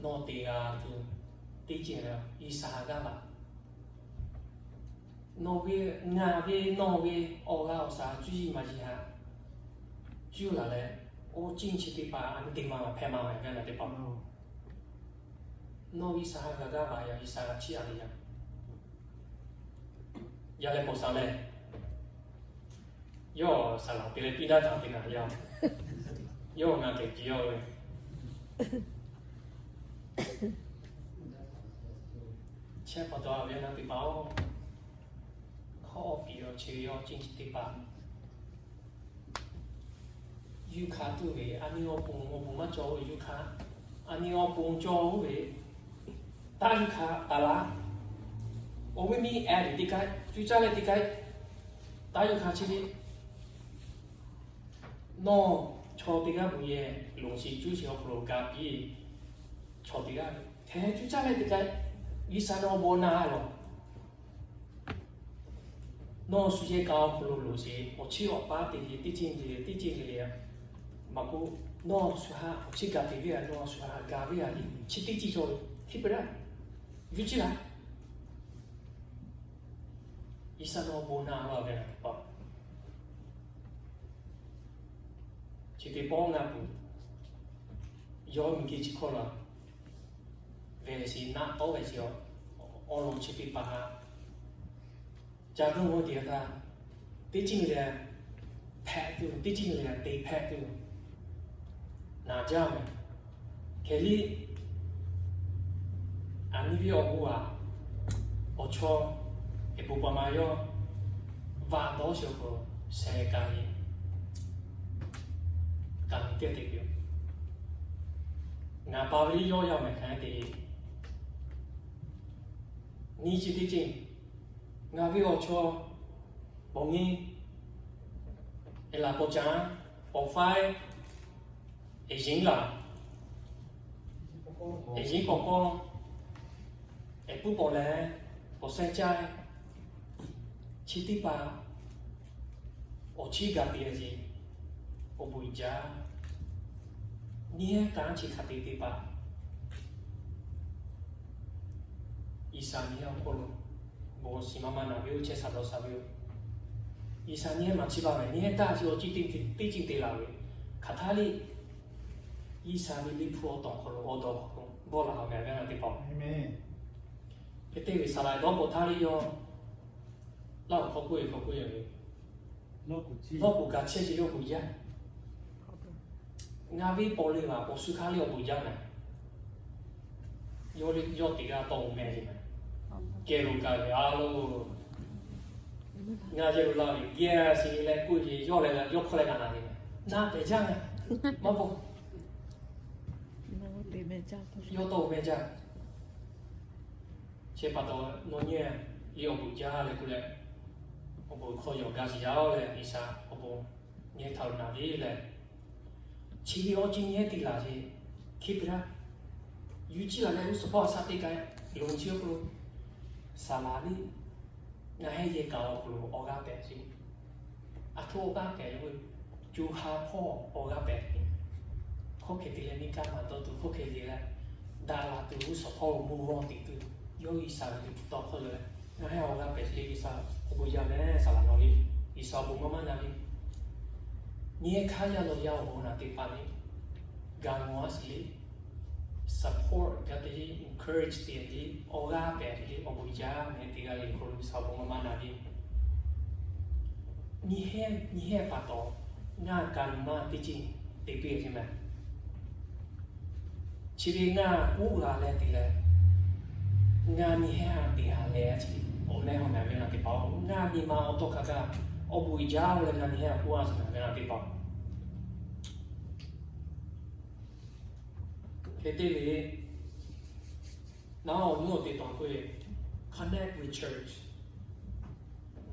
nawˬ te g'a tuˬ teˇ ceuˬ lehˬ, G'uiˬsha g'aˇ laˬ. Nawˬ ve, ngaˬ ve, nawˬ ve awˬ g'aˇ awˬ shaˍ cuˇ yiˍ maˇ yiˍ haꞈ cuˇ laˬ leh, awˬ ceuˬ chi teˇ hpaˍ a nyi te ma hpehꞈ maˇ ve gaˇ na teˇ hpaˍ. Nawˬ G'uiˬsha g'aˇ g'aˇ laˬ yaꞈ, G'uiˬsha g'a chiˇ a ve yaꞈ. Yaˇ leh paw sha leh, yawˇ saˍ laˍ te leh piˇ daˇ htaꞈ te ngaˬ yaˇ, yawˇ ngaˬ kehˬ ji yawˇ ve. Chehˇ pa taw a ve na teˇ hpaˍ-oˬ, hk'aw awˬ piˍ awˬ chi ve awˬ ceuˬ chi teˇ hpaˍ yuˇ hkanˍ tuˬ ve, a nyi awˬ pon awˬ bon maˇ cawˬ ve yuˇ hkanˍ, a nyi awˬ pon cawˬ ve taˇ yuˇ hkanˍ taˍ laˇ. Awˬ viˉ miˇ ehˉ teˇ k'ai, cuˇ caˇ leh teˇ k'ai, taˇ yuˇ hkanˍ chi ve nawˬ chaw teˇ g'aˇ bon yehˬ loˍ sheˍ cuˇ sheˍ awˬ hk'aw lo ga piˇ. Chaw teˇ g'aˇ hk'e cuˇ caˇ leh teˇ k'ai, G'uiˬsha nawˬ awˬ bon na lawˬ. Nawˬ shu yehˬ kaꞈ awˬ hk'aw lo loˍ sheˍ, awˬ chiˇ awˬ paˉ te ve teˇ ceuˬ le le, teˇ ceuˬ le le, maˇ k'oˆ, nawˬ shu haꞈ awˬ chiˇ ga te ve a, nawˬ shu haꞈ ga ve a le, chi teˇ ceuˬ cawˬ ve, hteˇ peu daˇ, yuˇ ciˇ laˇ. G'uiˬsha nawˬ awˬ bon na lawˬ ve a pa. Chi teˇ pawˆ ngaˬ pu yawˇ miˬ guiˬ chi hkawˇ la ve sheˍ, naˆ tawˉ ve sheˍ, awˬ lawn chi teˇ hpaˍ haꞈ ca dawˇ g'awˇ te htaˇ, teˇ ceuˬ le le hpehꞈ tuˬ, teˇ ceuˬ le le te hpehꞈ tuˬ naˍ jaˇ mehˍ. Hk'e liˇ a nyi ve awˬ bon a, awˬ chawˇ eˍ bon pa ma yawˇ vaꞈ dawˇ sheˍ awˬ hk'aw lo sheh kaꞈ le, kaꞈ le teˇ te peuˬ. Ngaˬ pa ve liˇ yawˇ yaˇ mehˍ hk'aˬ hk'e te nyi chi teˇ ceuˬ, ngaˬ ve awˬ chawˇ paw nyi, eˍ laˬ paw caˇ, paw faiˉ, eˍ zinˉ laˬ, eˍ zinˉ k'awꞈ k'awˇ, eˍ puˉ paw leh, paw sehˉ caˇ, chi teˇ hpaˍ awˬ chiˇ ga piˇ a ce, awˬ bon uiˍ jaˇ. Nyi hehˉ kanˉ chi hk'a te teˇ hpaˍ G'uiˬsha nyi hehˉ awˬ hk'oˆ lo bon shiˍ maˇ maˇ naˍ ve yoˬ, chehˇ sha dawˬ sha ve yoˬ. G'uiˬsha nyi hehˉ maˇ chiˇ baˬ ve, nyi hehˉ kanˉ chi awˬ ceuˬ teˇ ceuˬ te laˬ ve, hk'aˬ htaˇ liˇ G'uiˬsha ve liꞈ hpu awˬ tawˬ hk'aw lo awˬ dawˬ hk'aw lo bawˆ laˬ ve a ve na teˇ hpaˍ. Hk'e te ve saˍ laˍ dawˇ k'o htaˇ liˇ yawˇ laˇ awˬ hk'aw k'oˆ ve hk'aw k'oˆ ve, lawˇ k'oˍ ga chehˇ ce le awˬ bon jaˇ. Ngaˬ ve paw le laˬ paw shu hk'aˇ le awˬ bon jaˇ naˍ. Yawˇ teˇ g'aˇ tawˇ meh le, kehˬ lo kaꞈ ve a lo, ngaˬ yehˬ lo laˇ ve geh sheˍ leh k'oˆ ve, yawˇ leh yawˇ hk'aw leh kaꞈ na ve, na pehˬ jaˇ ve, maˇ paw, yawˇ tawˇ meh jaˇ. Chi pa taw nawˬ nyi le awˬ bon jaˇ leh k'oˆ leh, awˬ bon hk'aw yawˬ ga shiˍ yaˇ-oˬ leh G'uiˬsha awˬ bon nyi hehˉ htaꞈ naˍ ve leh, chi ve awˬ ceuˬ nyi hehˉ te laˬ ve, hk'e te laˇ, yuˇ ciˇ laˬ leh g'uˇ suhˍ hpawˇ a shaꞈ teˇ kaꞈ loˍ chi awˬ hk'aw lo saˍ laˍ liˇ ngaˬ hehˉ yehˬ kaꞈ awˬ hk'aw lo awˬ g'aˇ pehꞈ ce. Aˬ htoꞈ awˬ g'aˇ pehꞈ ve, co ha hpawˇ awˬ g'aˇ pehꞈ ve. Hk'oˆ hk'e te leh nyi kaˇ maˍ dawˇ tuˬ, hk'oˆ hk'e te leh daꞈ laˬ tuˬ, g'uˇ suhˍ hpawˇ lo mvuhˇ g'awˇ teꞈ tuˬ, yawˇ G'uiˬsha ve liꞈ hpu tawˇ hkawˇ leh, ngaˬ hehˉ awˬ g'aˇ pehꞈ ce le, G'uiˬsha awˬ bon jaˇ meh, saˍ laˍ nawˬ le, G'uiˬsha awˬ bon maˇ maˇ na ve, nyi hehˉ hk'aˇ yaˇ lawˬ yaˇ awˬ bon naˍ teˇ hpaˍ le, ga mawˬ a shiˍ le, support ga te le, encourage te le, awˬ g'aˇ pehꞈ le, awˬ bon jaˇ meh te g'a le hk'aw lo G'uiˬsha awˬ bon maˇ maˇ na ve. Nyi hehˉ nyi hehˉ pa taw ngaˬ ka lu maˇ teˇ ceuˬ te piˇ ve ce meh. Chi ve ngaˬ k'oˆ g'a leh te leh, ngaˬ nyi hehˉ a te ha leh a ce, awˬ meh awˬ meh ve na teˇ hpaˍ-oˬ, ngaˬ nyi ma awˬ tawˇ hk'a gaˇ awˬ bon uiˍ jaˇ-oˬ leh ngaˬ nyi hehˉ a k'oˆ a shiˍ na ve na teˇ hpaˍ. Hk'e te ve, naˉ awˬ nuˉ awˬ te taw k'oˆ ve, connect with church.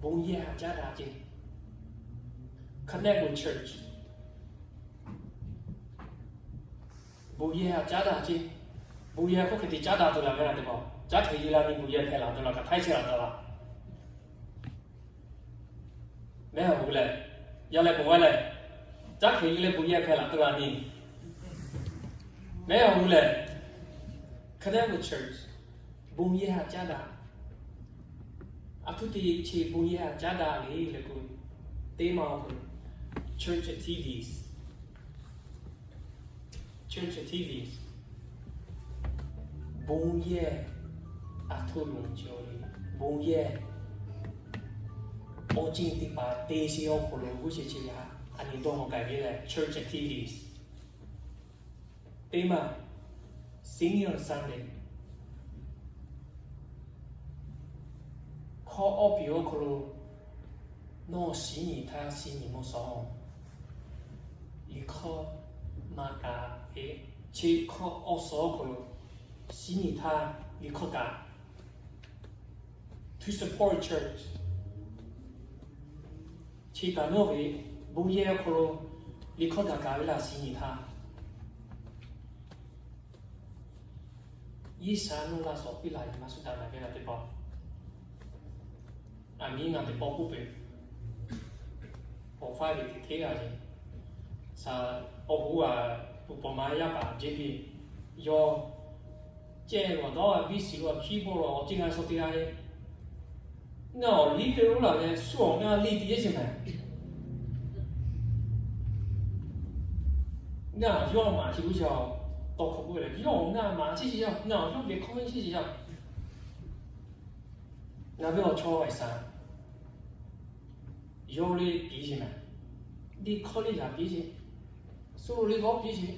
Bon yehˬ htaꞈ caˉ daꞈ ce. Connect with church. Bon yehˬ htaꞈ caˉ daꞈ ce. Bon yehˬ hk'oˆ hk'e te caˉ daꞈ tuˬ laˬ ve na teˇ hpaˍ, caˉ hk'e le la ve bon yehˬ hpehꞈ la tuˬ laˬ, hk'aˬ htaˇ chehˇ la tuˬ laˬ. Mehˉ a hoꞈ lehˬ, yaˇ leh paw g'aˇ lehˬ, Caˉ hk'e nyi leh bon yehˇ hpehˇ laꞈ tawˇ la ni. Mehˉ awˬ hui lehˬ, hk'e te ve church, bon yehˇ htaꞈ caˉ daꞈ. A htoꞈ te chi bon yehˇ htaꞈ caˉ daꞈ le le k'o, teˇ maˬ awˬ hk'aw lo church activities, church activities, bon yehˇ a htoꞈ lo cawˬ ve, bon yehˇ awˬ ceuˬ teˇ hpaˍ te sheˍ awˬ hk'aw lo g'uˇ shehˍ chi ve htaꞈ a nyi dawˇ maw k'ai ve lehˬ church activities. Teˇ maˬ, Senior Sunday. Hkawˇ awˬ piˍ awˬ hk'aw lo nawˬ shiˍ nyi htaˇ shiˍ nyi mawˇ suhˍ, liꞈ hkawˇ maˇ kaꞈ ve, chi hkawˇ awˬ suhˍ awˬ hk'aw lo shiˍ nyi htaˇ liꞈ hkawˇ kaꞈ, to support church. Chi kaꞈ nawˬ ve bon yehˇ awˬ hk'aw lo liꞈ hkawˇ kaꞈ kaꞈ ve laˇ shiˍ nyi htaˇ, G'uiˬsha nawˬ laˇ suhˍ piˇ laꞈ ve maˇ suh daꞈ na ve laˇ teˇ pawˆ. Aˬ miˉ ngaˬ teˇ pawˆ k'oˆ peuˬ. Awˬ faiˇ ve teꞈ hteˇ g'a ve, shaˍ, awˬ hoˉ a, puˍ paw ma yaˇ paˍ jeˇ ve, yawˇ ceh lawˬ dawˇ a biˇ shiˍ lo a hkiˉ bawˆ lo awˬ ceuˬ ngaˬ suh teˇ g'aˇ ve, ngaˬ awˬ liˇ ve lo laˬ leh shu awˬ ngaˬ liˇ teˇ yehˇ sheˍ mehˍ. Ngaˬ yawˇ maˍ chi g'uˇ shaˍ tawˇ hkawˇ k'oˆ ve lehˬ, yawˇ awˬ ngaˬ maˍ chi sheˍ yaˇ, ngaˬ awˬ yawˇ ve hkawˇ ve chi sheˍ yaˇ. Ngaˬ ve awˬ chawˇ G'uiˬsha yawˇ le piˇ sheˍ mehˍ. Liꞈ hkawˇ le yaꞈ piˇ sheˍ. Shu le g'awˇ piˇ sheˍ.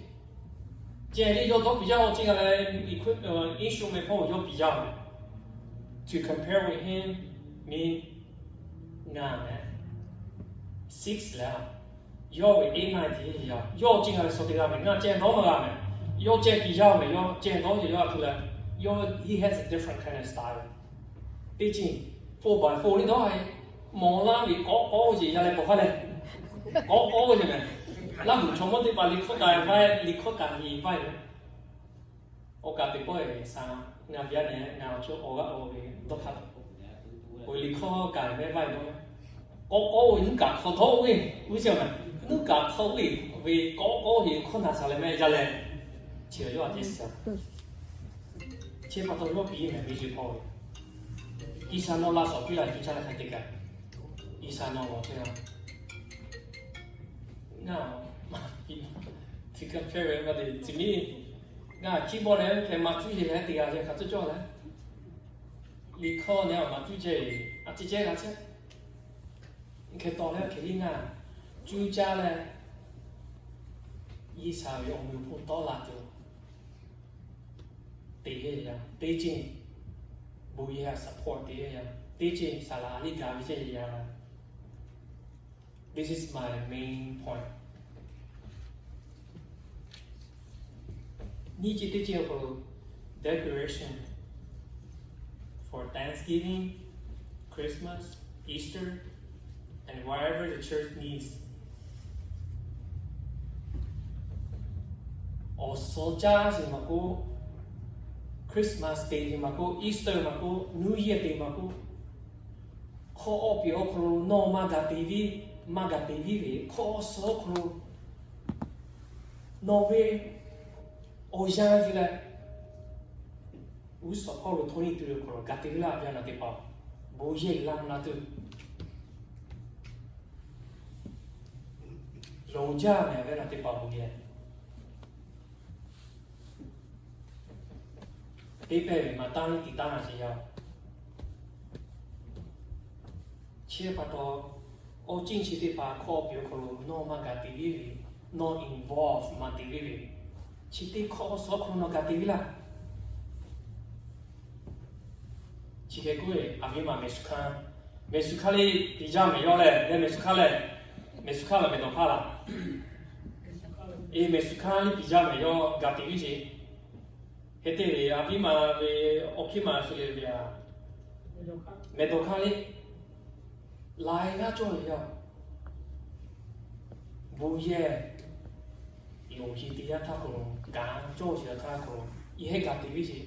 Ceh le yawˇ dawˇ piˇ yaˇ awˬ ceuˬ g'a leh, instrument hpawˇ yawˇ piˇ yaˇ mehˍ. To compare with him, me, ngaˬ mehˍ. Six leh, yawˇ ve eight nine teˇ yehˇ yaˇ, yawˇ ceh g'a leh suh teˇ g'aˇ mehˍ, ngaˬ ceh dawˇ maˇ g'a mehˍ. Yawˇ ceh piˇ yaˇ mehˍ, yawˇ ceh dawˇ yaˇ a htoꞈ leh, yawˇ, he has a different kind of style. Teˇ ceuˬ, four by four le dawˇ a, mawˬ laˇ ve k'awꞈ k'awꞈ ve yaˇ leh pawˬ hk'a leh, k'awꞈ k'awꞈ ve mehˍ. Laˇ hui chaw mawˇ teˇ hpaˍ liꞈ hkawˇ kaꞈ invite, liꞈ hkawˇ kaꞈ invite ve. Awˬ kaꞈ teˇ pawˆ e shaˍ, ngaˬ ve yaˇ nehˬ ngaˬ awˬ chawˇ awˬ g'aˇ awˬ ve dawˇ hk'a taw, awˬ liꞈ hkawˇ kaꞈ mehˍ vaˇ ve dawˇ mehˍ. K'awꞈ k'awꞈ ve nuˇ kaꞈ hk'aw htawˇ ve, g'uˇ shaˍ mehˍ, nuˇ kaꞈ hk'aw ve, ve k'awꞈ k'awꞈ ve hkawˇ na shaˍ leh mehˍ yaˇ leh, chi yawˇ a ceh shaˍ. Chi pa taw yawˇ piˇ mehˍ ve ce hpawˇ ve, G'uiˬsha nawˬ laˇ suhˍ piˇ laꞈ ve ca leh hk'a te kaꞈ, G'uiˬsha nawˬ lawˬ chehˇ a. Ngaˬ, teˇ kaꞈ hpehˇ ve ma te tcuh miˇ, ngaˬ hkiˉ bawˆ leh hk'e maˇ cuˇ sheˍ leh teˇ g'aˇ leh hk'a cuˇ cawˇ leh, liꞈ hkawˇ nehˬ maˇ cuˇ ceh ve, a ceh ceh g'a chehˇ. Hk'e taw leh hk'e liˇ ngaˬ cuˇ caˇ leh, G'uiˬsha ve awˬ meh awˬ hponˇ tawˆ la tuˬ, teˇ g'aˇ yaˇ teˇ ceuˬ, bon yehˇ support teˇ g'aˇ yaˇ teˇ ceuˬ, saˍ laˍ liˇ gaˬ ve ceh yaˇ. This is my main point. Nyiˇ ceuˬ teˇ ceuˬ awˬ hk'aw lo, decoration for Thanksgiving, Christmas, Easter, and whatever the church needs. Awˬ suhˍ caˇ sheˍ maˇ k'oˆ, Christmas te sheˍ maˇ k'oˆ, Easter maˇ k'oˆ, New Year te maˇ k'oˆ, hkawˇ awˬ piˍ awˬ hk'aw lo nawˬ maˇ gaˬ te viˉ, maˇ gaˬ te viˉ ve hkawˇ awˬ suhˍ awˬ hk'aw lo nawˬ ve awˬ yanˇ ve leh, g'uˇ suhˍ hpawˇ lo hto nyi tuˬ ve awˬ hk'aw lo gaˬ te viˉ laˇ ve a naˬ teˇ hpaˍ, bon yehˇ laˇ mvuh laˇ tuˬ, lawˬ jaˇ mehˍ ve a naˬ teˇ hpaˍ bon yehˇ teˇ pehˇ ve maˇ taˇ ve tiꞈ taˇ na sheˍ yaˇ. Chi pa taw, awˬ ceuˬ chi teˇ hpaˍ hkawˇ awˬ piˍ awˬ hk'aw lo nawˬ maˇ gaˬ te viˉ ve, nawˬ involve maˇ te viˉ ve, chi teˇ hkawˇ awˬ suhˍ awˬ hk'aw lo nawˬ gaˬ te viˉ laˇ. Chi hk'e k'oˆ ve, aˬ miˉ ma mehˍ suhˍ hkanˇ, mehˍ suhˍ hkanˇ le piˍ jaˇ mehˍ yawˇ lehˬ, leh mehˍ suhˍ hkanˇ lehˬ, mehˍ suhˍ hkanˇ la mehˍ dawˬ hk'aˇ laˬ. E, mehˍ suhˍ hkanˇ le piˍ jaˇ mehˍ yawˇ gaˬ te viˉ sheˍ. Hk'e te ve aˬ miˉ ma ve awˬ hkiˉ ma shu le ve a, mehˍ dawˬ hk'aˇ le, laiˬ g'aˇ cawˇ ve yaˇ, bon yehˇ loˍ hi teˇ yanˇ htaˇ hk'aw lo, kanˉ cawˇ sheˍ htaˇ hk'aw lo, yehˇ gaˬ te viˉ sheˍ.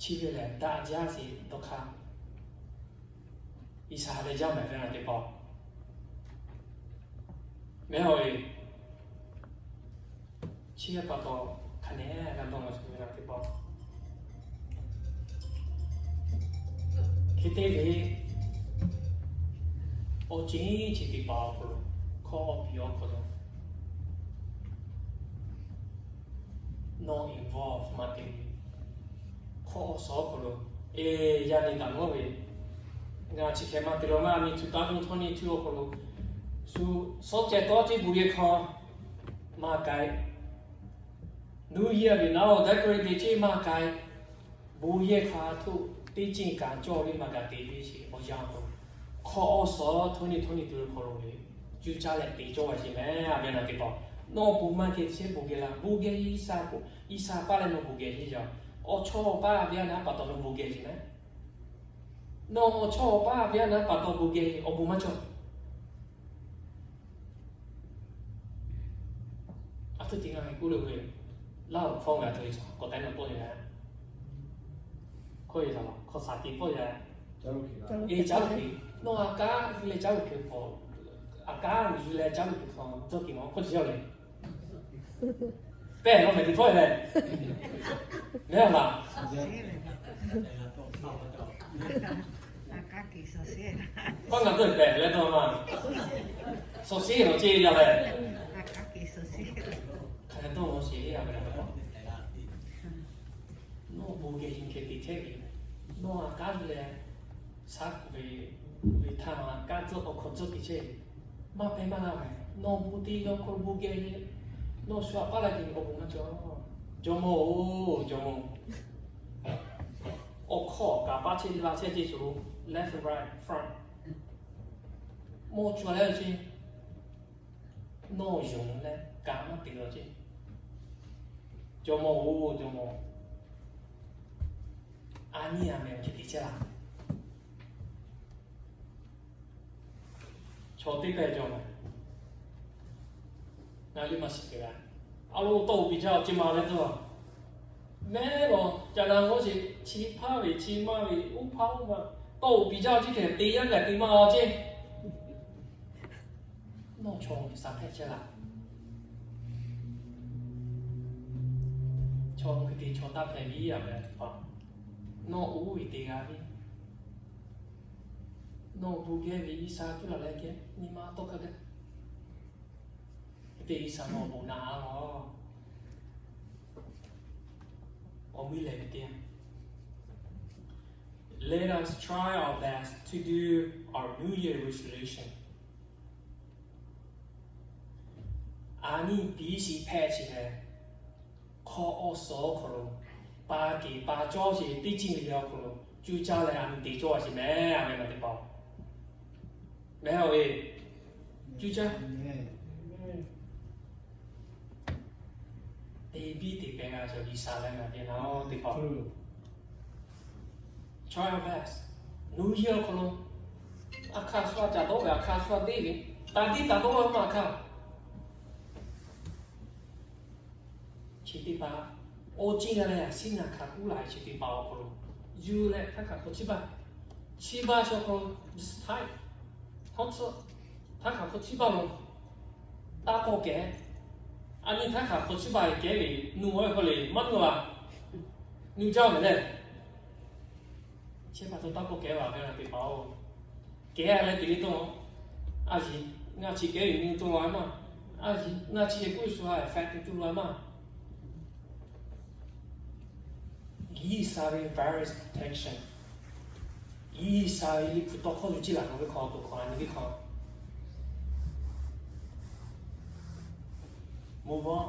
Chi ve lehˬ daꞈ jaˇ sheˍ dawˇ hk'aˇ, G'uiˬsha leh jaˇ mehˍ ve a naˬ teˇ hpaˍ-oˬ. Mehˉ awˬ e, chi pa taw hk'a nehˬ g'a dawˇ law ve teˇ pawˆ, hk'e te ve awˬ ceˬ chi teˇ hpaˍ awˬ hk'aw lo, hkawˇ awˬ piˍ awˬ hk'aw lo, nawˬ involve maˇ te ve, hkawˇ awˬ suhˍ awˬ hk'aw lo, e, yaˇ nyi taˍ mawˇ ve, ngaˬ chi hk'e maˇ te la maˇ, mi htu taˇ ve htawˇ nyi htu awˬ hk'aw lo, shu suhˉ ceh tawˇ ceˇ bon yehˬ hk'aw maˇ k'ai, New Year ve naˉ awˬ decorate te ceˇ maˇ k'ai, bon yehˬ hk'a htoˆ teˇ ceˇ kaꞈ cawˇ ve maˇ kaꞈ te ve sheˍ. Awˬ yanˇ k'o, hkawˇ awˬ suhˍ htawˇ nyi htawˇ nyi te ve hk'aw lo ve, cuˇ caˇ leh te cawˇ ve sheˍ mehˉ. A ve naˬ teˇ hpaˍ, nawˬ bon maˇ geh te chehˇ bon geh la, bon geh Iˉsaˍ k'o, Iˉsaˍ paˇ leh nawˬ bon geh sheˍ yaˇ. Awˬ chawˇ paˇ ve a naˉ pa taw nawˬ bon geh sheˍ mehˉ. Nawˬ awˬ chawˇ paˇ ve a naˉ pa taw bon geh, awˬ bon maˇ cawˬ. A htoꞈ te ngaˬ hui k'oˆ le ve, Laˇ huˍ hkawˇ ngaˬ hui k'awꞈ taˇ na pawˆ yaˇ, hkawˇ yaˇ hkawˇ shaˍ tiꞈ pawˆ yaˇ, e caˉ lo hk'e, nawˬ a kaˉ yuˬ leh caˉ lo hk'e hk'aw, a kaˉ yuˬ leh caˉ lo hk'e hk'aw dawˇ kiˬ nawˬ hkawˇ chi yaˇ le. Pehˬ law mehˍ te htawˇ leh, mehˉ laˬ. Paˇ ngaˬ dawˇ pehˬ leh dawˇ ma, suhˍ shiˉ lawˬ ceˇ yaˇ leh, hk'aˬ hk'e dawˇ law sheˍ a ve. Nawˬ bon geh yuˬ hk'e te chehˇ ve, nawˬ a kaˉ yuˬ leh shaˉ kuˬ ve, ve htaˇ kaˉ tcuhˆ awˬ hk'aw tcuhˆ te chehˇ ve, maˇ pehˬ maˇ g'a mehˍ. Nawˬ bon te ve awˬ hk'aw lo bon geh ve, nawˬ shu a paˇ la te ve awˬ bon maˇ cawˬ. Jawˇmawˇ-oˬ, Jawˇmawˇ, awˬ hkawˇ kaꞈ paˇ chehˇ ve la chehˇ ceˇ cawˬ, left and right, front, mawˇ cuˬ leh ceˇ, nawˬ yonˍ leh kaꞈ maˇ te law ceˇ. Jawˇmawˇ-oˬ, Jawˇmawˇ, a nyi a mehˍ hk'e te chehˇ laˇ. Chaw teˇ pehˍ cawˬ, ngaˬ liˇ maˇ shiˍ kehˬ la. A lo tawˇ piˇ jaˇ awˬ ceˇ ma leh dawˇ, mehˉ lawˬ ca na g'awˇ sheˍ, chi hpaˇ ve chi maˇ ve uˉ hpaˇ uˉ ma, tawˇ piˇ jaˇ awˬ ceˇ hk'e te yaˇ kaꞈ te maˇ awˬ ceˇ. Nawˬ chaw ve shaˍ hpehꞈ chehˇ laˇ. Chaw hk'e te chaw taˇ hpehꞈ ve a ve teˇ hpaˍ, nawˬ oˇ ve te g'a ve, nawˬ bon geh ve Iˉsaˍ tuˉ laˬ leh geh nyi ma tawˇ hk'a gaˇ. Hk'e te Iˉsaˍ nawˬ bon naꞈ a lawˬ. Awˬ miˇ lehˬ ve teˇ yanˇ, let us try our best to do our New Year resolution. A nyi piˇ shiˍ hpehꞈ sheˍ leh, hkawˇ awˬ suhˍ awˬ hk'aw lo, pa kehˬ pa cawˇ sheˍ teˇ ceuˬ le le awˬ hk'aw lo cuˇ caˇ leh a nyi te cawˇ a sheˍ mehˍ. A ve naˬ teˇ hpaˍ, mehˉ a ve, cuˇ caˇ te biˇ te pehˍ g'a cawˬ Iˉsaˍ leh ngaˬ ve naˬ teˇ hpaˍ, try our best. New Year awˬ hk'aw lo, a hk'aˇ suh a caˍ dawˇ ve, a hk'aˇ suh a deˇ ve, taˍ diˇ taˍ dawˇ ve maˇ hk'aˇ. Chi teˇ hpaˍ, awˬ ceˇ g'a leh a siˉ naˍ hk'a kuˉ la ve chi teˇ hpaˍ awˬ hk'aw lo, yuˬ leh htaˇ hk'aˬ hk'aw chiˇ baˆ, chiˇ baˆ chi awˬ hk'aw lo, htaˇ, htaˇ hk'aˬ hk'aw chiˇ baˆ lo, taˇ kawˆ kehˬ. A nyi htaˇ hk'aˬ hk'aw chiˇ baˆ kehˬ ve, nuˇ awˬ hk'aw le maˇ nuˇ la, nuˇ jaˇ ve leh, chi pa taw taˇ kawˆ kehˬ ve a ve naˬ teˇ hpaˍ-oˬ. Kehˬ leh te le tawˇ, a yiˍ ngaˬ chi kehˬ ve nuˇ tawˇ la maˇ, a yiˍ ngaˬ chi yehˬ k'oˆ shu ha hpehꞈ tuˬ tuˬ la maˇ. Iˉsaˍ ve virus protection, Iˉsaˍ ve liꞈ hpu tawˇ hkawˇ yuˬ ciˇ laˬ k'oˆ ve hk'aw to hk'aw a nyi teˇ hk'aw, move on.